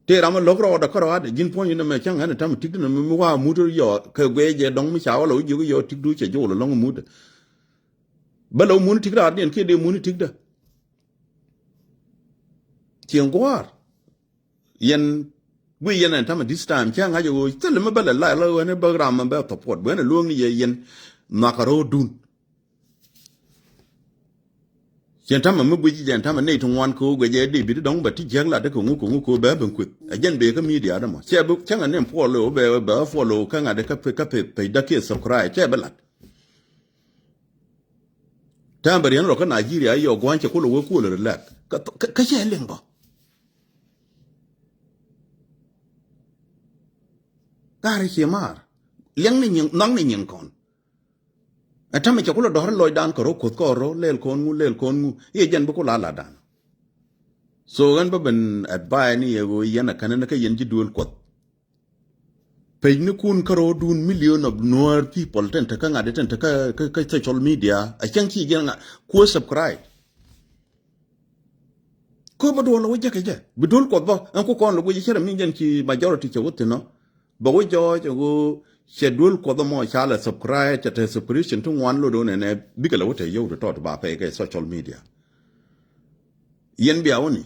Tëë ram ɛ lo̱k rɔɔdɛ kärɔaadɛ, ji̱n puɔ̱ny inɛ mɛ cäŋ ɛn ɛ ta̱mɛ tikdä ni mi, mi wa mut yɔ kɛ guic jɛ dɔ̱ŋ mi ca wä lɛ wä jiök yɔ tikdu cɛ jol ɛlɔ̱ŋ mutdɛ. Bä lɛ wä muni tikdä ardiɛn kiɛ dee muni tikdä. Cieŋ gua̱a̱r. Yɛn guic yɛn ɛn ta̱mɛ this time cä ŋa̱c ɛ ɣöö thilɛ mi bä lɛ la la ɣän ɛ bä ram mɛ bɛ support bä ɛn ɛ luäŋni yɛ yɛn nhɔakä ro̱o̱dun. Cɛn ta̱mɛ mi guic jɛn ta̱mɛ nɛy ti ŋuan kɛ ɣöö guic jɛ David dɔ̱ŋ bɛ ti jiäk lat kɛ ŋu kɛ ŋu kɛ ɣöö bɛ ben kueth. Ɛ jɛn bee kä media dämɔ. Cɛ bi cäŋɛ ni follow bɛ, bɛ follow kä ŋa̱t kä page, kä page, page dä kiɛ subscribe cɛ bi lat. Täämɛ bɛ riɛn rɔ kä Nigeria yɔ gua̱ny cɛ kulɛ wee kulɛ relax. Kä, kä, kä cɛ liŋ bä. Ga̱r ci maar. Liɛŋ ni nyiŋ, nhɔk ni nyiŋ kɔn. Ɛ tämɛ cɛ kulɛ dɔ̱r lɔcdan kɛ rɔ kuoth kɔn rɔ, lɛl kɔn ŋu, lɛl kɔn ŋu. Iɛ jɛn bi kula ladan. So ɣän bä ben advice ni yɛ ɣöö yɛn a känä ni kä yɛn ji̱ duël kuɔth. Page ni kun kä ro̱o̱dun million of Nuer people tin te kä ŋa̱t tin te kä, kä, kä social media. A cäŋ ci jɛn ŋa̱t kuä subscribe. Kä bä duɔl wä jɛ kɛ jɛ bi duɔl kuɔth bä ɛn ku kɔn lɛ guic cɛ rɛ mi jɛn ci majority cɛ wä thin ɔ. Bä wä jɔɔc ɛn ɣöö cɛ duɔl kuɔth mɔ ca lɛ subscribe cɛ te subscription ti ŋuan lot ɣöö nɛnɛ bikɛ lɛ wä te yio̱w ti tɔt ba pɛy kɛ social media. Yɛn bia wä ni.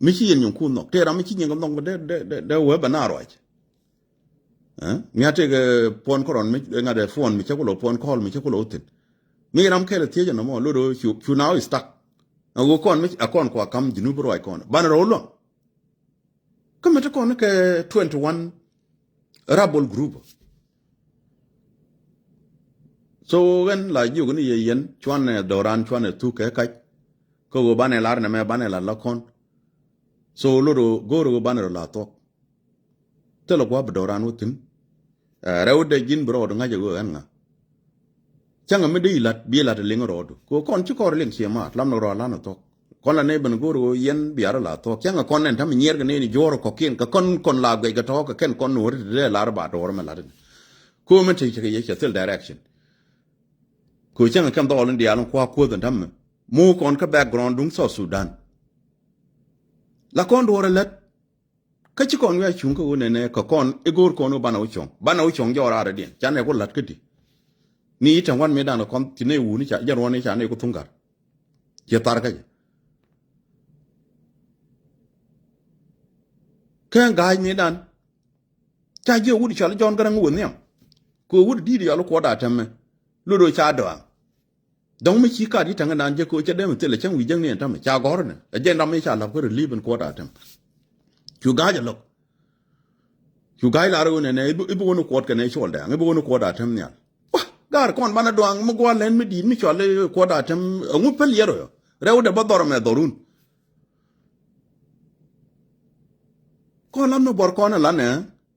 Mi ci yɛn nyiŋkun nhɔk. Tëë ram mi ci nyiŋ kɛ nhɔk mi dee, dee, dee, dee wee bɛ na ruac. Ɛ? Mi a tëëkɛ puɔn kɔrɔn mi, ɛ, ŋa̱t ɛ puɔn mi cä kulɔ, puɔn kɔɔl mi cä kulɔ wä thi̱n. Mi ram kɛl ɛ thiec ɛn ɛmɔ, lot ɣöö cu, cu na wä stuck. Ɛ ɣöö kɔn mi, ɛ kɔn kua kam Junub ruac kɔn. Banɛ rɔ wä luäŋ. Kä mi te kɔn kɛ twenty one rebel group. So ɣän la jiök ni yɛ yɛn, cuanɛ dhɔran, cuanɛ thuk kɛ kac. Kä ɣöö banɛ lar nɛmɛ, banɛ la la kɔn. So lot ɣöö go̱o̱r ɣöö banɛ rɔ la thuɔ̱k. Thilɛ gua̱a̱p bi dɔ̱ran wä thi̱n. Ɛ, rɛwdɛ ji̱n bi rɔɔdu ŋa̱c ɛ ɣöö ɛn ŋa. Cäŋɛ mi dee ilat, bi ilat ɛ liŋ rɔɔdu. Kɛ kɔn ci kɔr liŋ ciɛ maat, lam ni rɔɔd lan ɛ thuɔ̱k. Kɔn la nɛy ben go̱o̱r ɣöö yɛn bia rɔ la thuɔ̱k. Cäŋɛ kɔn nɛn ta̱mɛ nyiɛɛr kɛ nɛy ni juɔ̱ɔ̱r kɔkiɛn, kɛ kɔn, kɔn la guɛc kɛ tɔ̱ɔ̱k kɛ kɛn kɔn nuɔ̱ɔ̱ri ti dee lar ba duɔ̱ɔ̱r mɛ lat. Kɛ ɣöö mɛ te cɛ kɛ yɛ cɛ thil direction. Kɛ ɣöö cäŋɛ kɛn dhɔɔl in diaal in kua kuäth in ta̱mɛ. Mu kɔn kä background duŋ South Sudan. La kɔn duɔ̱ɔ̱r ɛ lät. Kä ci kɔn wi̱i̱ a cuŋ kä ɣöö nɛnɛ kɛ kɔn i̱ go̱o̱r kɔn ɣöö banɛ wä cuɔ̱ŋ. Banɛ wä cuɔ̱ŋ jɔɔr raar rɛdiɛn. Canɛ ku la̱t kädi. Ni i̱ tɛŋ wan mëëdan kɛ kɔn ci nɛy wuni ca, jɛn ruɔ̱n i̱ ca nɛy ku thuŋ ga̱r. Ciɛ thar kä jɛ. Kä ga̱a̱c mëëdan. Ca jiɛ wut cɔal Jɔ̱ɔ̱n Gäräŋ wä nhiam. Kɛ wut di̱i̱t cɔal Kuɔt Atɛmɛ. Lot ɣöö ca dɔaŋ. Dɔ̱ŋ mi ci kat i̱ täŋ inan jɛ koc cɛ dee mi thilɛ cäŋ wi̱i̱ jäŋni ɛn tämɛ ca gɔ̱r nɛ. Ɛ jɛn ram mi ca la̱p kä relief in Kuɔt Atɛm. Cu ga̱a̱c ɛ lo̱k. Cu ga̱a̱c lar ɣöö nɛnɛ i̱ bi, i̱ bi wä ni Kuɔt kɛnɛ Cɔl Dɛŋ, i̱ bi wä ni Kuɔt Atɛm nhial. Wah, ga̱a̱r kɔn banɛ duaŋ mi gua̱a̱r lɛn mi di̱i̱t mi cɔal i̱ Kuɔt Atɛm, ɛŋu päl yɛr ɔ yɔ. Rɛwdɛ bä dhɔr ɛmɛ dhɔrun. Kɔn lam ni buɔr kɔn ɛ lanɛ,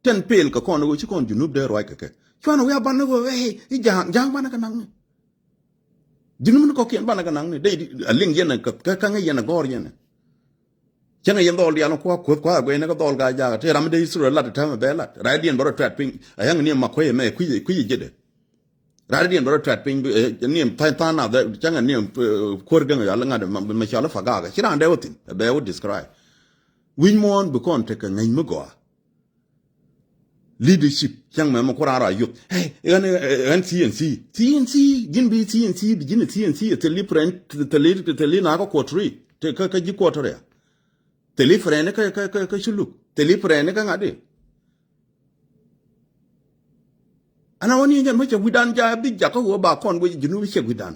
tɛn pel kɛ kɔn ɣöö ci kɔn Junub dee ruac kɛ kɛ. Cuanɛ wi̱i̱ a banɛ ɣöö, ɛ, i̱ ja̱a̱ŋ, ja̱a̱ŋ banɛ kɛ naŋni. Ji̱n min kɔ̱kiɛn banɛ kɛ naŋni dee a liŋ yɛn kä, kä ŋäc yɛn a gɔ̱r yɛn. Cäŋɛ yɛn dhɔl diaal kua kuäth kua guɛy ni kä dhɔl ka jakä te ram mi dee Israel lat täämɛ bɛ lat. Rac diɛn bä rɔ tuɛt piny a yaŋ ni ma kuecɛ mɛ kui̱, kui̱ ji̱dɛ. Rac diɛn bä rɔ tuɛt piny ni tha̱a̱ŋ nath cäŋɛ ni kuäär gäŋ yal ŋa̱t ma cɔal i̱ Pagak ci raan dee wä thi̱n bɛ wä describe. Wi̱c muɔ̱ɔ̱n bi kɔn tekɛ ŋäc mi gɔaa. Leadership cäŋ mɛ mɛ ku raan rɔ a yuth. Hey, ɣän, ɣän C N C. C N C, ji̱n bi C N C, bi ji̱n C N C, thil i̱ friend, thil i̱, thil i̱ nakä kuɔtri. Te kä, kä ji̱ kuɔtri a. Thil i̱ friend kä, kä, kä, kä Culuk. Thil i̱ friend kä ŋa̱t i̱. Ana wä ni jɛn bä cɛ wi̱dan ja bi jakä wä ba kɔn wä Junub cɛ wi̱dan.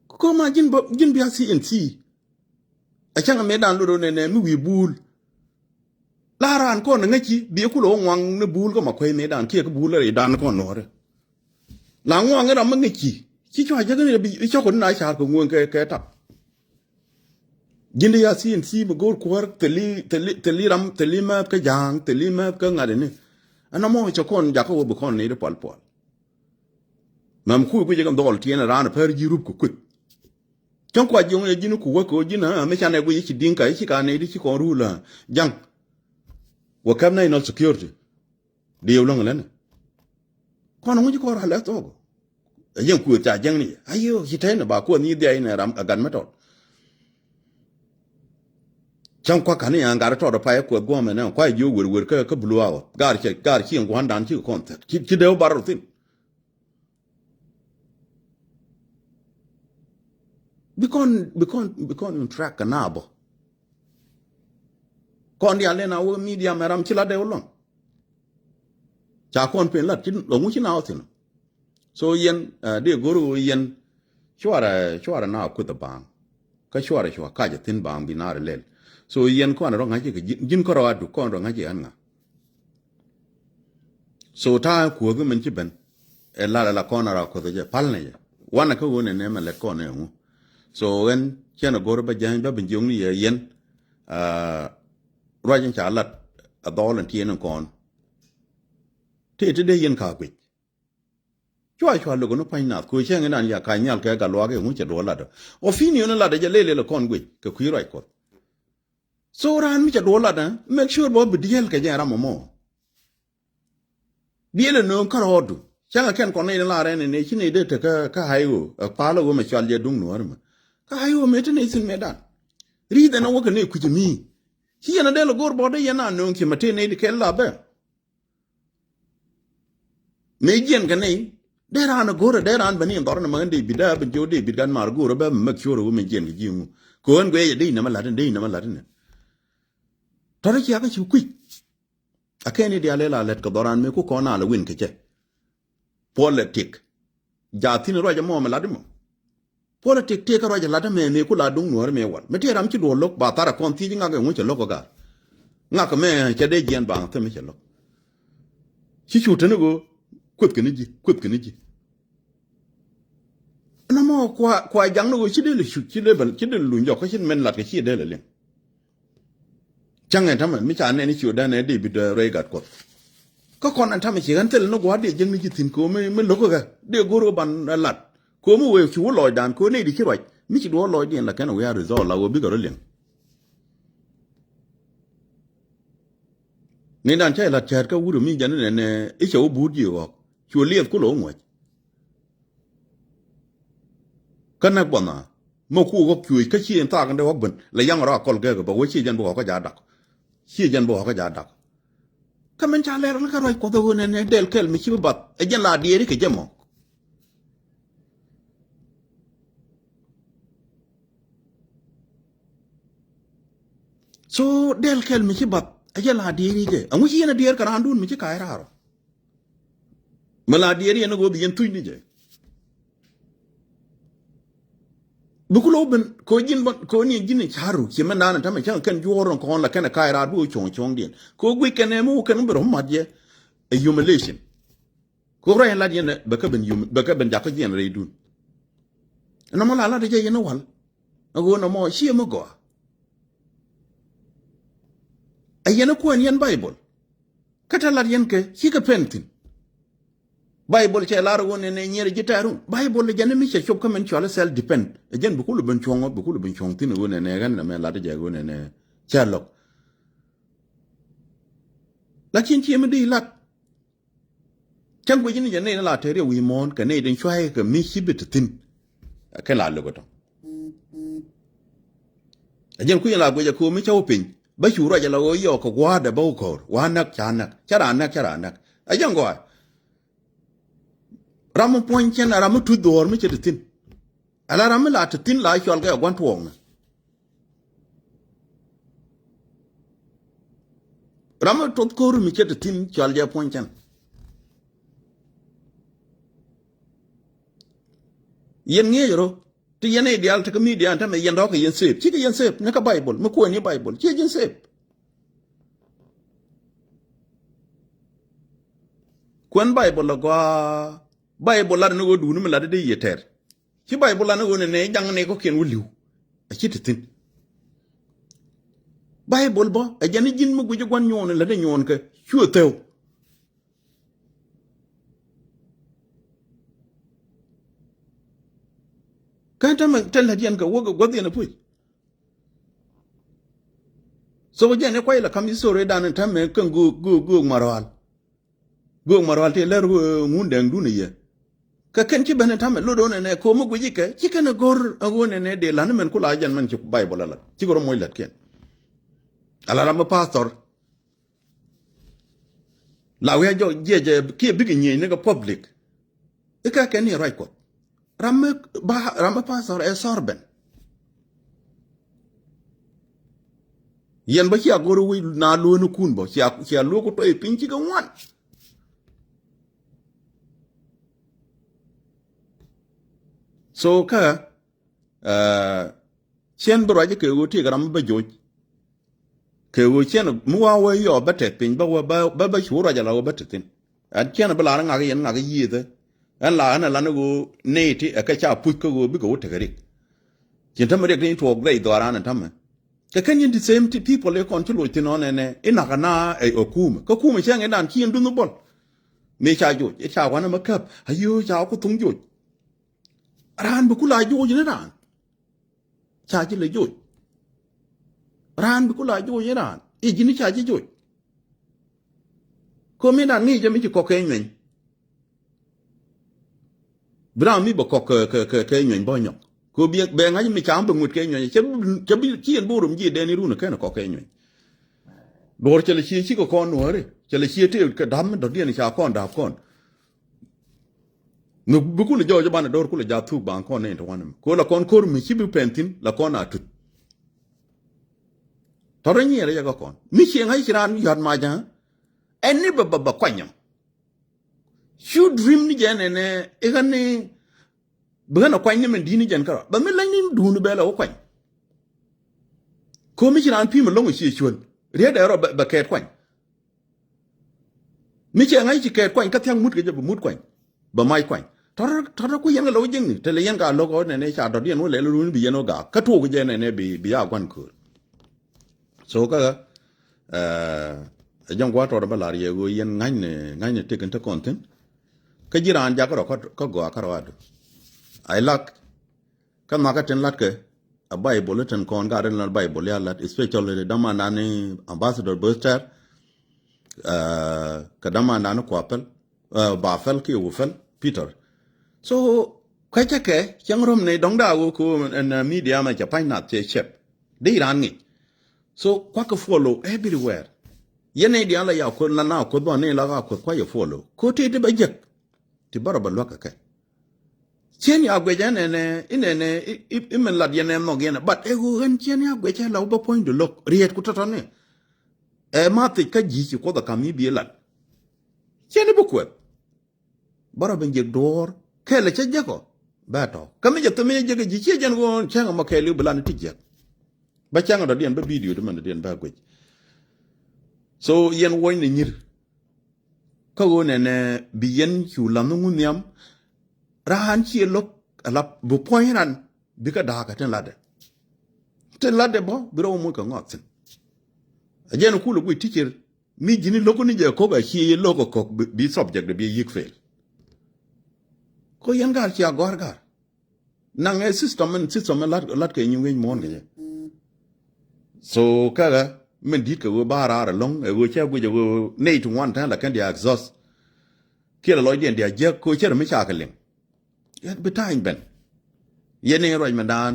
Koma ji̱n bä, ji̱n bi a C N C. A cäŋ a mëëdan lot ɣöö nɛnɛ mi wi̱i̱ buul. La raan kɔn ŋäci bi kulɛ wä ŋuaŋ ni buul kä ma kuec mëëdan kiɛ kä buul rɛydan kɔn nuɔ̱ɔ̱ri. La ŋuaŋ ram mi ŋäci ci cua jäk ni bi cɔk ni na ca̱r kɛ ŋueŋ kɛ, kɛ tap. Ji̱n di ya C N C mi go̱o̱r kuäär thili, thili, thili ram, thili mɛth kä ja̱a̱ŋ, thili mɛth kä ŋa̱t ini. Ɛn amɔ cɛ kɔn jakä wä bi kɔn ni di pual pual. Mɛm kui̱ guic kɛ dhɔl tiɛn raan pɛr ji̱ rup kɛ kueth. Cäŋ kua jiɔŋ yɛ ji̱n ku wä kɛ ɣöö ji̱n, ah, mi canɛ guic i̱ ci di̱ŋ ka i̱ ci ka nɛy di ci kɔn rule, ah, ja̱ŋ. Wä käp national security. Di yɛ wä lɔ̱ŋ lɛnɛ. Kɔn ŋuci kɔn rɔ lɛ thok. Ɛ yɛn kuëth ca jɛŋni. Ayö, ci tɛy ni ba kuɔth ni dhia inɛ ram a gat mɛ tɔt. Cäŋ kua kani an gat tɔt pa yɛ kuɛth guɔmɛ nɛ kua jiö wer wer kä, kä bulu awä. Gar cɛ, gar ci ŋuandan ci kɔn thɛt. Ci, ci dee wä bar rɔ thin. Bi kɔn, bi kɔn, bi kɔn interact kɛ na bɔ. Kɔn diaal den a wä media mɛ ram ci lat dee wä lɔŋ. Ca kɔn pen lat ci lɔ ŋuci na wä thin. So yɛn, ah, dee go̱r wä yɛn cuarɛ, cuarɛ na kuth a baaŋ. Kä cuarɛ cua kac a thin baaŋ bi naar lɛl. So yɛn kɔn rɔ ŋa̱c kɛ ji̱n, ji̱n kɔn rɔ a duk kɔn rɔ ŋa̱c kɛ ɣän ŋa. So ta̱a̱ kuäk min ci ben. Ɛ lar ɛ la kɔn a ra kuäth jɛ pal ni jɛ. Wanɛ kä ɣöö nɛ nɛ mɛ lɛt kɔn ɛ ŋu. So ɣän cɛn a go̱r bä jɛny bä bi jiökni yɛ yɛn. Ah, ruac in ca lat a dhɔl in tieen in kɔn. Tëë ti dee yɛn ka guic. Cua cua lok ni pa̱ny nath kö cäŋ inan ya ka nyal kɛ gat luaak iŋu cɛ duɔl lat. Opinion ni lat jɛ lel lel kɔn guic kɛ kui̱ ruac kuɔth. So raan mi cɛ duɔl lat, eh, make sure bä bi diɛl kɛ jɛ ram mɔ. Diɛl ɛ nööŋ kärɔɔdu. Cäŋ ɛ kɛn kɔn ni lar ɛn ni ci ni dee te kä, kä highway, ɛ kpal ɛ wä mɛ cual jɛ duŋ nuɔ̱ɔ̱ri mɛ. Kä highway mɛ ti ni thin mɛ dan. Ri̱th ɛn ɛ wä kɛ ni kui̱c mi. Ci yɛn ɛ dee lɛ go̱r bɔt dee yɛn a nööŋ ci mɛ ti ni di kɛn la bɛ. Mëë jiɛn kɛ nɛy dee raan a go̱rɛ dee raan bɛ ni in dhɔr ni ma ɣän dee bit dee a ben jiök dee bit gan maar go̱rɛ bɛ make sure ɣöö mëë jiɛn kɛ ji̱ ŋu. Kɛ ɣän guɛy ɛ dee inämä la̱t in dee inämä la̱t in. Tɔ̱rä ciakä ci kui̱c. A kɛn i̱ diaal ila lɛt kɛ dhɔran mëë ku kɔn a lɛ win kɛ cɛ. Puɔl lɛ tik. Jaa thi̱n ruac ɛmɔ mɛ la̱t imɔ. Puɔlɛ tëk tëk kä ruac ɛ la̱t ɛmɛ mëë ku la duŋ nuɔ̱ɔ̱ri mëë wal. Mi tëë ram ci duɔ̱ɔ̱r lo̱k ba thar ɛ kɔn thiec ŋak ɛŋu cɛ lo̱k ɛ gaar. Ŋak ɛmɛ cɛ dee jiɛn baaŋ thim mi cɛ lo̱k. Ci cu teni ɣöö kueth keni ji̱, kueth keni ji̱. Ɛn ɛmɔ kua, kua jaŋni ɣöö ci dee lɛ cuc, ci dee bɛ, ci dee lɛ luny jɔk kä ci min lat kɛ ci dee lɛ liŋ. Cäŋ ɛn tämɛ mi ca nɛn i̱ ci ɣöö dee nɛ dee bi dee ruɛy gat kuɔth. Kä kɔn ɛn tämɛ ci ɣän thilɛ ni gua̱a̱r dee jiäkni ji̱ thi̱n kɛ ɣöö mi, mi lo̱k kä ɣä dee go̱r ɣä ban ɛ lat. Kɛ ɣöö mi wëë ci wä lɔcdan kɛ ɣöö nɛy di ci ruac mi ci duɔ̱ɔ̱r lɔcdiɛn la kɛn ɛ wiaa result la ɣöö bikɛ rɔ liɛŋ. Nɛy dan ca lat cäät kä wut ɛ mi jɛn nɛn ɛ i̱ cɛ wä buut ji̱ ɣɔ̱k cu liɛth kulɛ wä ŋuäc. Kä näk buɔth na mi ku ɣɔ̱k cuëëc kä ci in thaak in dee ɣɔ̱k ben la yaŋ rɔ a kɔl gɛɛk bɛ wä ci jɛn bi ɣɔ̱k kä jaat dak. Ci jɛn bi ɣɔ̱k kä jaat dak. Kä min ca lɛr ni kä ruac kuɔth ɛ ɣöö nɛn ɛ dɛl kɛl mi ci bi bath ɛ jɛn la diɛɛri kɛ jɛ mɔ. So dɛl kɛl mi ci bath ɛ jɛ la diɛɛri jɛ ɛŋu ci yɛn a diɛɛr kɛ raandun mi ci ka̱a̱c raar ɔ. Mi la diɛɛri yɛn a ɣöö bi yɛn thuc ni jɛ. Bi ku lo̱w ben kɛ ɣöö ji̱n bä kɛ ɣöö ni ji̱n in ca̱ru ci mɛn naan in tämɛ cäŋ kɛn juɔ̱ɔ̱r in kɔn la kɛn a ka̱a̱c raar bi ɣöö cuɔ̱ŋ cuɔ̱ŋdiɛn kɛ ɣöö guic kɛn ɛ mi wä kɛn wä ben rɔ mat yɛ. Ɛ humiliation. Kɛ ɣöö ruac in lat yɛn bɛ kä ben yum bɛ kä ben jakä jiɛn rɛydun. Nɔmɔ la lat jɛ yɛn wal. A ɣöö nɔmɔ ciɛ mi gɔaa. A yɛn a kuɛn yɛn Baibol. Kä te lat yɛn kɛ cikɛ pɛn thi̱n. Baibol cɛ lar ɣöö nɛnɛ nyiɛr ji̱ tɛɛrun. Baibol jɛn mi cɛ cop kä mɛn cual self defend. Ɛ jɛn bi kulɛ ben cuɔ̱ŋ ɔ bi kulɛ ben cuɔ̱ŋ thi̱n ɣöö nɛnɛ ɣän nɛmɛ lat jɛ ɣöö nɛnɛ cɛ lɔk. Lakin ciɛ mi di lat. Cäŋ guic ni jɛ nɛy ni la te riɛw wi̱i̱ muɔ̱ɔ̱n kɛ nɛy tin cua̱c kɛ mi ci bi te thi̱n. Kɛ la lök ɛ tɔ̱. Ɛ jɛn kui̱c in la guic ɛ kööm mi cä wä piny bä cu ruac ɛ la ɣöö yɔɔk kɛ gua̱a̱dɛ bä wä ko̱o̱r wa näk ca näk cä raan näk cä raan näk. Ɛ jɛn gɔaa. Ram mi puɔ̱ny cɛn ɛ ram mi tuth dhuɔ̱ɔ̱r mi cɛ te thi̱n. Ala ram mi la te thi̱n la cual kɛ ɛ gua̱n tuɔɔkni. Ram mi tuɔth ko̱r mi cɛ te thi̱n cual jɛ puɔ̱ny cɛn. Yɛn ŋi̱eec rɔ ti yɛn i̱ diaal te kä media ɛn tämɛ yɛn dɔ̱k kɛ yɛn save cikɛ yɛn save ni kä Baibol mi kuɛn ni Baibol ciɛ jɛn save. Kuɛn Baibol ɛ gɔaa. Baibol lat ni ɣöö duuni mi lat di yɛ tɛr. Ci Baibol lat ni ɣöö nɛnɛ jaŋ ni kɔkiɛn wä li̱w. A ci te thi̱n. Baibol bä ɛ jɛn ni ji̱n mi guic gua̱n nyuɔɔn in lat di nyuɔɔn kɛ cuɛ thɛw. Kä tämɛ te lät yɛn kɛ wä gua̱th yɛn ɛ puc. So jɛn i̱ kuay la kam i̱ story dan in tämɛ kɛn göök göök göök Marual. Göök Marual tëë lär ŋun dɛŋdun i̱ yɛ. Kɛ kɛn ci ben in tämɛ lot ɣän ɛnɛ ko̱o̱m i̱ guic ikɛ ci kɛn ɛ go̱r ɛ ɣän ɛnɛ dee la̱t ni mɛn kula jɛn mɛn ci Baibol ɛ la̱t cikɛ rɔ moc la̱t kiɛn. Ala ram mi pastor. La wi̱i̱ a jɔk jiɛc kiɛ bikɛ nyieny ni kɛ public. Ikä kɛn ni ruac Kuɔth. Ram mi ba, ram mi pastor ɛ servant. Yɛn bä cia go̱r wi̱i̱ na luɔ̱ɔ̱nikun bä cia, cia luɔ̱ɔ̱k ku tɔy piny cikɛ ŋuan. So kä, eh, ciɛn bi ruac kɛ ɣöö ti kɛ ram mi bä joc. Kɛ ɣöö ciɛn mi wa wee yɔɔ bä tɛth piny bä wee bä, bä, bä cu ruac ala wee bä te thi̱n. Ɛn ciɛn bi lar ŋak yɛn ŋak yiëëthä. Ɛn la ɛn ɛ lan ɣöö nɛy ti ɛ kɛ ca puc kä ɣöö bikɛ wä tekɛ rik. Cin tämɛ riɛk ti tuɔɔk rɛy dhɔaaran ɛn tämɛ. Kɛ kɛn yɛn the same ti people i̱ kɔn ci loc thi̱n ɔn ɛnɛ i̱ nak ɛna ɛ ɛ kumɛ kä kumɛ cɛ ŋi̱n dan ci yɛn dunh bɔl. Mëë ca joc i̱ ca wanɛ mɛ käp ayöö ca ku thuŋ joc. Raan bi ku la joc ni raan. Ca ji̱ lɛ joc. Raan bi ku la joc i̱ raan i̱ ji̱n i̱ ca ji̱ joc. Ko̱mi dan ŋi̱i̱c jɛ mi ci kɔk kɛ nyuɛny. Bi raan mi bɛ kɔk kɛ, kɛ, kɛ, kɛ nyuɛny bä nyɔk. Ko̱ bi bɛ ŋa̱c mi ca bɛ ŋut kɛ nyuɛny cɛ bi, cɛ bi ci yɛn bo̱o̱r rom ji̱ dɛn i̱ run kɛn kɔk kɛ nyuɛny. Duɔ̱ɔ̱r cɛ lɛ cie cikɛ kɔn nuɔ̱ɔ̱ri cɛ lɛ cie tëë kɛ da̱p mi dɔ̱diɛn ca kɔn da̱p kɔn. Mi bi kulɛ jɔɔc banɛ do̱r kulɛ jath thuk baŋ kɔn ni ti wanɛ mi. Ko la kɔn ko̱r mi ci bi pɛn thi̱n la kɔn a tut. Tɔ̱rɔ nyiɛɛrɛ jɛ kä kɔn. Mi cieŋ a ci raan yɔ̱t mac a. Ɛn ni bɛ bɛ bɛ kuany nyam. Cu dream ni jɛ nɛnɛ ikä ni bi ɣän a kuany ni mɛn di̱t ni jɛn kärɔ. Bɛ mi leny ni duuni bɛ lɛ wä kuany. Ko mi ci raan pi̱i̱m ɛlɔ̱ŋ cie cuäl. Riet dɛ rɔ bɛ, bɛ kɛɛt kuany. Mi cɛ ŋa̱c ci kɛɛt kuany kä thia̱k mut kɛ jɛ bi mut kuany. Bɛ mac kuany. Tɔ̱tɔ̱, tɔ̱tɔ̱ ku yɛn kɛ lo̱k jiäkni. Te lɛ yɛn ka lo̱k ɣɔ̱ nɛnɛ ca dɔ̱diɛn wä lɛl runi bi yɛn wä gaak. Kä tuɔɔk jɛ nɛnɛ bi, bi ya gua̱n köör. So kä, eh, ɛ jɛn gua̱a̱r tɔɔt bä lar yɛ ɣöö yɛn ŋa̱cnɛ, ŋa̱cnɛ tëk in te kɔn thi̱n. Kä ji̱ raan jakä rɔ kä, kä gɔaa kä rɔ adu. Ay lak Kä makä tin latkɛ a Baibol i̱ tin kɔn gat in la Baibol ya lat, especially dämandan ni Ambassador Böster, eh, kɛ dämandan ni Kuapɛl, eh, Bapɛl kiɛ Wupɛl Peter. So kuecä kɛ cäŋ röm ni dɔ̱ŋ daa wä ko ɛn, eh, media mɛ cɛ pa̱ny nath cɛ cɛp. Di ran ŋic. So kuakɛ follow everywhere. Yɛn ni diaal la ya kuoth la na kuoth bä ni la ka kuoth kuayɛ follow. Ko ti ti bä jek. Ti bärɔ bɛ luäk kɛ kɛ. Cien ya guic ɛn ɛnɛ, in ɛnɛ, i, i, i min lat yɛn ɛn nhɔk yɛn ɛ. But ɛ ɣöö ɛn cien ya guic ɛ la wä bä puɔ̱ny di lo̱k. Riet ku tɔ̱tɔ̱ ni. Ɛ ma thic kä ji̱ ci kuoth ɛ kam i̱ bi lat. Cien i̱ bi kuɛth. Bärɔ ben jiɛk duɔ̱ɔ̱r. Kɛl ɛ cä jiɛk ɔ. Bɛ tɔ̱. Kä mi jɛ thim mi jɛ jiɛk ɛ ji̱ ciɛ jɛn ɣöö cäŋ ɛmɔ kɛɛliw bi lan i̱ ti jiɛk. Bä cäŋ ɛ dɔ̱diɛn bä video di mɛn dɔ̱diɛn bä guic. So yɛn wuɔ̱ny ni nyir. Kä ɣöö nɛnɛ bi yɛn cu la̱th ni ŋun nhiam. Raan ciɛ lo̱k a lap bi puɔ̱ny ran bi kä da̱a̱kä tin latdɛ. Tin latdɛ bä bi rɔ wä moc kɛ ŋɔak thi̱n. A jɛn kul a guic teacher mi ji̱n i̱ lo̱k ni jɛ ko̱k a ciɛ yɛ lo̱k a ko̱k bi, bi subject bi yi̱k fail. Ko yɛn ga̱r cia gɔ̱a̱r ga̱r. Naŋ ɛ system in, system in lat, lat kɛ nyi wi̱ny muɔ̱ɔ̱n kɛ jɛ. So käkɛ min di̱t kɛ ɣöö ba raar ɛlɔ̱ŋ ɛ ɣöö cɛ guic ɛ ɣöö nɛy ti ŋuan tɛn la kɛn dia exhaust. Kiɛ la lɔcdiɛn dia jiäk kɛ ɣöö cɛ rɛ mi ca kɛ liŋ. Yɛn bi ta̱a̱ny ben. Yɛn ni ruac mɛndan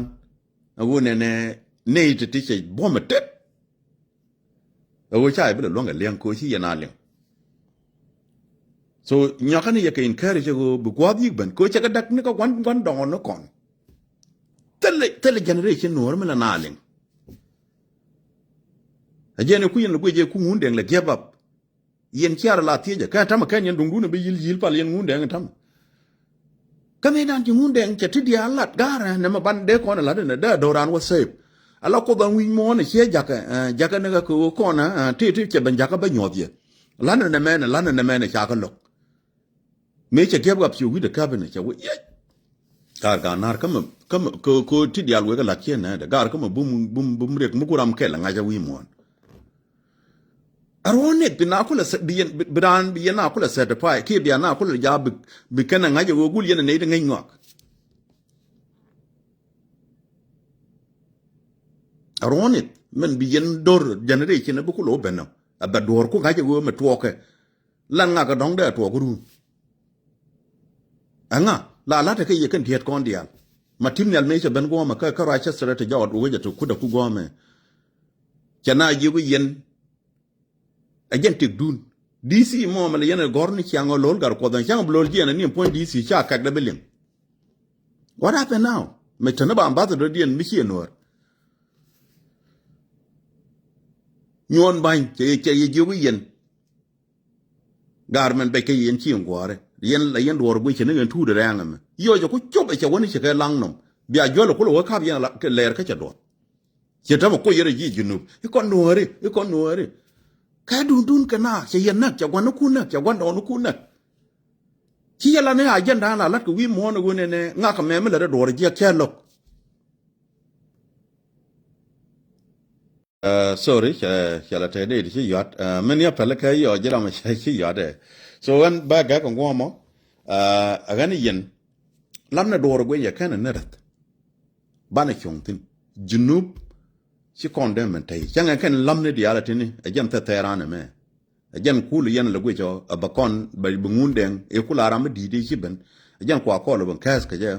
ɛ ɣöö nɛnɛ nɛy ti ti cɛ buɔ̱m ɛ tet. Ɛ ɣöö ca yɛ bi lɛ luäŋ kɛ liɛŋ kɛ ɣöö ci yɛn a liŋ. So nyɔkä ni yɛ kɛ encourage ɛ ɣöö bi gua̱a̱th yi̱k ben kɛ ɣöö cɛ kɛ dak ni kɛ gua̱n, gua̱n dɔŋɔ ni kɔn. Thilɛ, thilɛ generation nuɔ̱ɔ̱r mi la na liŋ. Ɛ jɛn ɛ ku yɛn lɛ guic ɛ ku ŋun dɛŋ lɛ give up. Yɛn ciar la thiecä kɛ tamɛ kɛn yɛn duŋdun ɛ bi yi̱l yi̱l pal yɛn ŋun dɛŋ ɛ tamɛ. Kä mëë dan ci ŋun dɛŋ cɛ ti diaal lat ga̱rɛ nɛmɛ ban dee kɔn ɛ lat ɛnɛ dee a do̱ran wä save. Ala kuoth an wi̱c muɔ̱ɔ̱n ɛ ciɛ jakä, eh, jakä ni kä kɛ ɣöö kɔn, eh, ti, ti cɛ ben jakä bä nyuɔth yɛ. Lan ɛnɛ mɛnɛ, lan ɛnɛ mɛnɛ ca kä lo̱k. Mëë cɛ giɛp ɣap ci wi̱cdɛ käp ɛnɛ cɛ wä yec. Gaar ga̱a̱ na̱r kä mɛ, kä mɛ, kɛ, kɛ ti diaal wek ɛ lat ciɛ nɛɛdɛ. Gaar kä mɛ bum, bum, bum riɛk mi ku ram kɛl ɛ ŋa̱c ɛ wi̱i̱ muɔ̱ɔ̱n. A ruɔ̱n nɛk bi na kulɛ sɛ, bi yɛn, bi, bi raan, bi yɛn na kulɛ certify, kiɛ bi a na kulɛ jaak bi, bi kɛn a ŋa̱c a ɣöö gul yɛn a nɛy ti ŋäc ŋɔak. Ɛ ruɔ̱n i̱th min bi yɛn do̱r generation ɛ bi kulɛ wä ben nɔ. Ɛ bɛ duɔ̱ɔ̱r ku ŋa̱c ɛ wee mɛ tuɔɔkɛ. Lan ŋakä dɔ̱ŋ dee ɛ tuɔɔk run. Ɛŋa la la̱t ɛ kɛ yɛ kɛn diet kɔn diaal. Ma tim nhial mëë cɛ ben guɔ̱ɔ̱mɛ kä kä Rochester ɛ te jɔɔt wecɛ te kut ɛ ku guɔ̱ɔ̱mɛ. Cɛ na jiök i̱ yɛn. Ɛ jɛn tëkdun. D C mɔ mɛ lɛ yɛn ɛ gɔ̱r ni ciaŋ ɔ lo̱l Gatkuɔth ɛn ciaŋ bi lo̱l jiɛn ɛ ni puɔ̱ny D C ca kɛk dɛ bi liŋ. What happened now? Mɛ teni ba ambassador diɛn mi ciɛ nuɔ̱ɔ̱r. Nyuɔn ba̱ny cɛ yɛ cɛ yɛ jiök i̱ yɛn. Gaar mɛn bɛc kä yɛn ci in guɔ̱ɔ̱rɛ yɛn la yɛn duɔɔr guic cɛ ni ɣɛn tuut rɛɛŋ ɛmɛ. Yio̱c ɛ ku cop ɛ cɛ wäni cɛ kɛ laŋ nɔm bia juäl ɛ kulɛ wä kap yɛn lɛɛr kä cɛ duɔth. Ciɛ tämɛ kuc yɛn rɛ ji̱ Junub i̱ kɔn nuɔ̱ɔ̱ri i̱ kɔn nuɔ̱ɔ̱ri. Kɛ dundun kɛ na cɛ yɛn näk cɛ gua̱n ni kun näk cɛ gua̱n dɔɔn ni kun näk. Ci yɛ la ni agenda la lat kɛ wi̱i̱ muɔ̱ɔ̱n ɛ ɣöö nɛnɛ ŋak kɛ mɛmi lät ɛ duɔɔr jiɛk cɛ lo̱k. Sorry cɛ cɛ la tɛɛ dee ti ci yuat. Min yɛ pɛl kɛ yɔ ji̱ ram cɛ ci yuat ɛ. So ɣän bä gɛk ŋuɔmɔ. Ɛ ɣän yɛn lam ni duɔɔr guic yɛ kɛn ni räth. Banɛ cuɔ̱ŋ thi̱n Junub. Ci kɔn dee mɛn tɛy cäŋɛ kɛn lam ni diaal a tini ɛ jɛn thɛthɛɛr an ɛmɛ. Ɛ jɛn kul yɛn lɛ guic ɔ ɛ bɛ kɔn bɛ bi ŋun dɛŋ ɛ kul a ram mi di̱i̱t i̱ ci ben. Ɛ jɛn kua kɔl ɛ ben kɛɛth kɛ jɛ.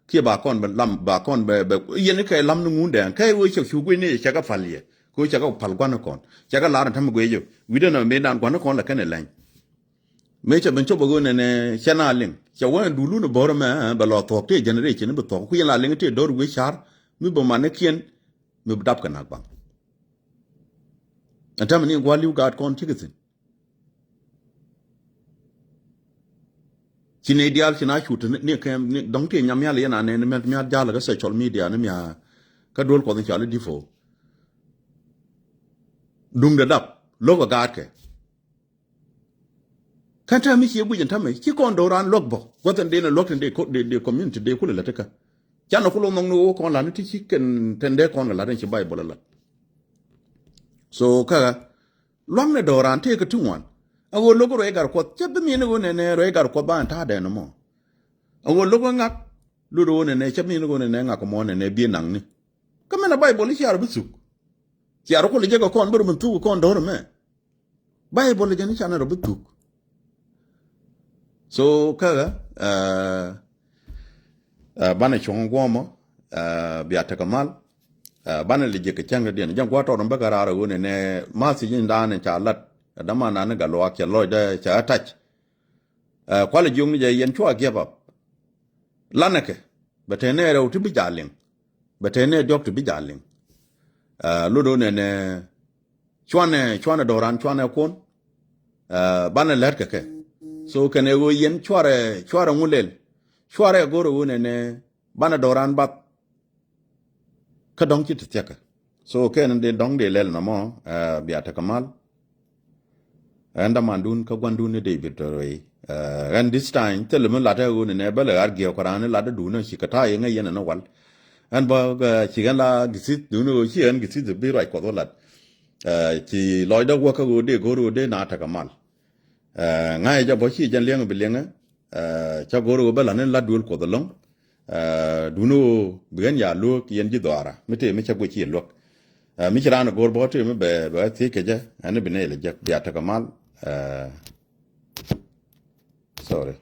Kiɛ ba kɔn bɛ lam ba kɔn bɛ bɛ yɛn kɛ lam ni ŋun dɛŋ kɛ wee cɛ cu guic ni cɛ kɛ pal yɛ. Kɛ wee cɛ kɛ pal gua̱n kɔn cɛ kɛ lar ni täm guic ɔ wi̱dɛ nɔ mëë nan gua̱n kɔn lɛ kɛn ɛ lɛny. Mëë cɛ ben cop ɛ ɣöö nɛnɛ cɛ na liŋ cɛ wee dulun ɛ bo̱r ɛmɛ bɛ lɔ thuɔ̱k tëë generation bi thuɔ̱k ku yɛn la liŋ tëë do̱r wi̱i̱ ca̱r mi bɛ manikiɛn mi bi dap kɛ nak baŋ. Ɛn täämɛ ni gua̱l li̱w gaat kɔn cikɛ thi̱n. Ci nɛy diaal ci na cut ni kɛ dɔ̱ŋ tëë nyam mial yɛn a nɛn ni mɛt mial ja̱l kä social media ni mia kä duel kuɔth in cɔal i̱ di̱po. Duŋdɛ dap lo̱k ɛ gaatkɛ. Kɛn täämɛ mi cie guic ɛn täämɛ ci kɔn do̱ran luäk bä gua̱th ɛn den ɛ luäk tin de community de kulɛ lät ikä. Can ɛ kul ɛ nhɔk ni ɣöö kɔn la̱t ni ti ci kɛn tɛn dee kɔn kɛ la̱t ɛn ci Baibol ɛ la̱t. So kä luaŋnɛ do̱ran tëëkɛ ti ŋuan. A ɣöö lo̱k ruɛy gat kuɔth cä bi mi̱i̱n ɣöö nɛnɛ ruɛy gat kuɔth ba ɛn ta̱a̱dɛn ɛmɔ. A ɣöö lo̱k ɛ ŋak lot ɣöö nɛnɛ cä mi̱i̱n ɣöö nɛnɛ ŋak ɛmɔ nɛnɛ bi naŋni. Kä mɛn a Baibol i̱ ciaar bi thuk. Ciaar kulɛ jek ɛ kɔn bi rɔ bin thuk ɛ kɔn do̱r ɛmɛ. Baibol jɛn i̱ canɛ rɔ bi thuk. So kä ɣä banɛ cuɔ̱ŋ guɔ̱mɔ bia tekɛ mal. Banɛ lɛ jiɛk kɛ cäŋ kɛ diɛn jɛn gua̱a̱r tɔɔt in bäkɛ raar ɛ ɣöö nɛnɛ ma̱th ci ji̱n da̱a̱n in ca lat ɛ däman nan in gat luaak cɛ lɔcdä cɛ ɣä tac. Kualɛ jiök ni jɛ yɛn cua give up. Lanɛ kɛ bɛ tɛn nɛ rɛw ti bi jaa liŋ. Bɛ tɛn nɛ diɔ̱k ti bi jaa liŋ. Lot ɣöö nɛnɛ cuanɛ cuanɛ do̱ran cuanɛ kuɔn. Banɛ lät kɛ kɛ. So kɛnɛ ɣöö yɛn cuarɛ cuarɛ ŋu lɛl. Cuarɛ go̱rɛ ɣöö nɛnɛ banɛ do̱ran bath. Kä dɔ̱ŋ ci ti thiäkä. So kɛn dee dɔ̱ŋ dee lɛl nɔmɔ bia tekɛ mal. Ɛn dämandun kä gua̱ndun ni David Röi. Ɛn this time thilɛ mi lat ɛ ɣöö ni nɛ bä lɛ ɣar giɛw kɛ raan ni lat dun ɛ ci kɛ ta̱a̱ yɛ ŋäc yɛn ɛn wal. Ɛn bä ci ɣän la githith dun ɣöö ci ɣän githith bi ruac kuɔth wä lat. Ci lɔcdä wäkä ɣöö dee go̱r ɣöö dee na tekɛ mal. Ŋa̱cä jɛ bä ci jɛn liɛŋ bi liɛŋä. Cä go̱r ɣöö bä la̱t ni lat duël kuɔth ɛlɔ̱ŋ. Duundɛ ɣöö bi ɣän ya luäk yɛn ji̱ dhɔaara mi tëë mi cä guic ci yɛ luäk. Mi ci raan ɛ go̱r bä tëë mi bɛ bɛ thiec kɛ jɛ ɛn bi nɛy lɛ jek bia tekɛ mal. Sorry.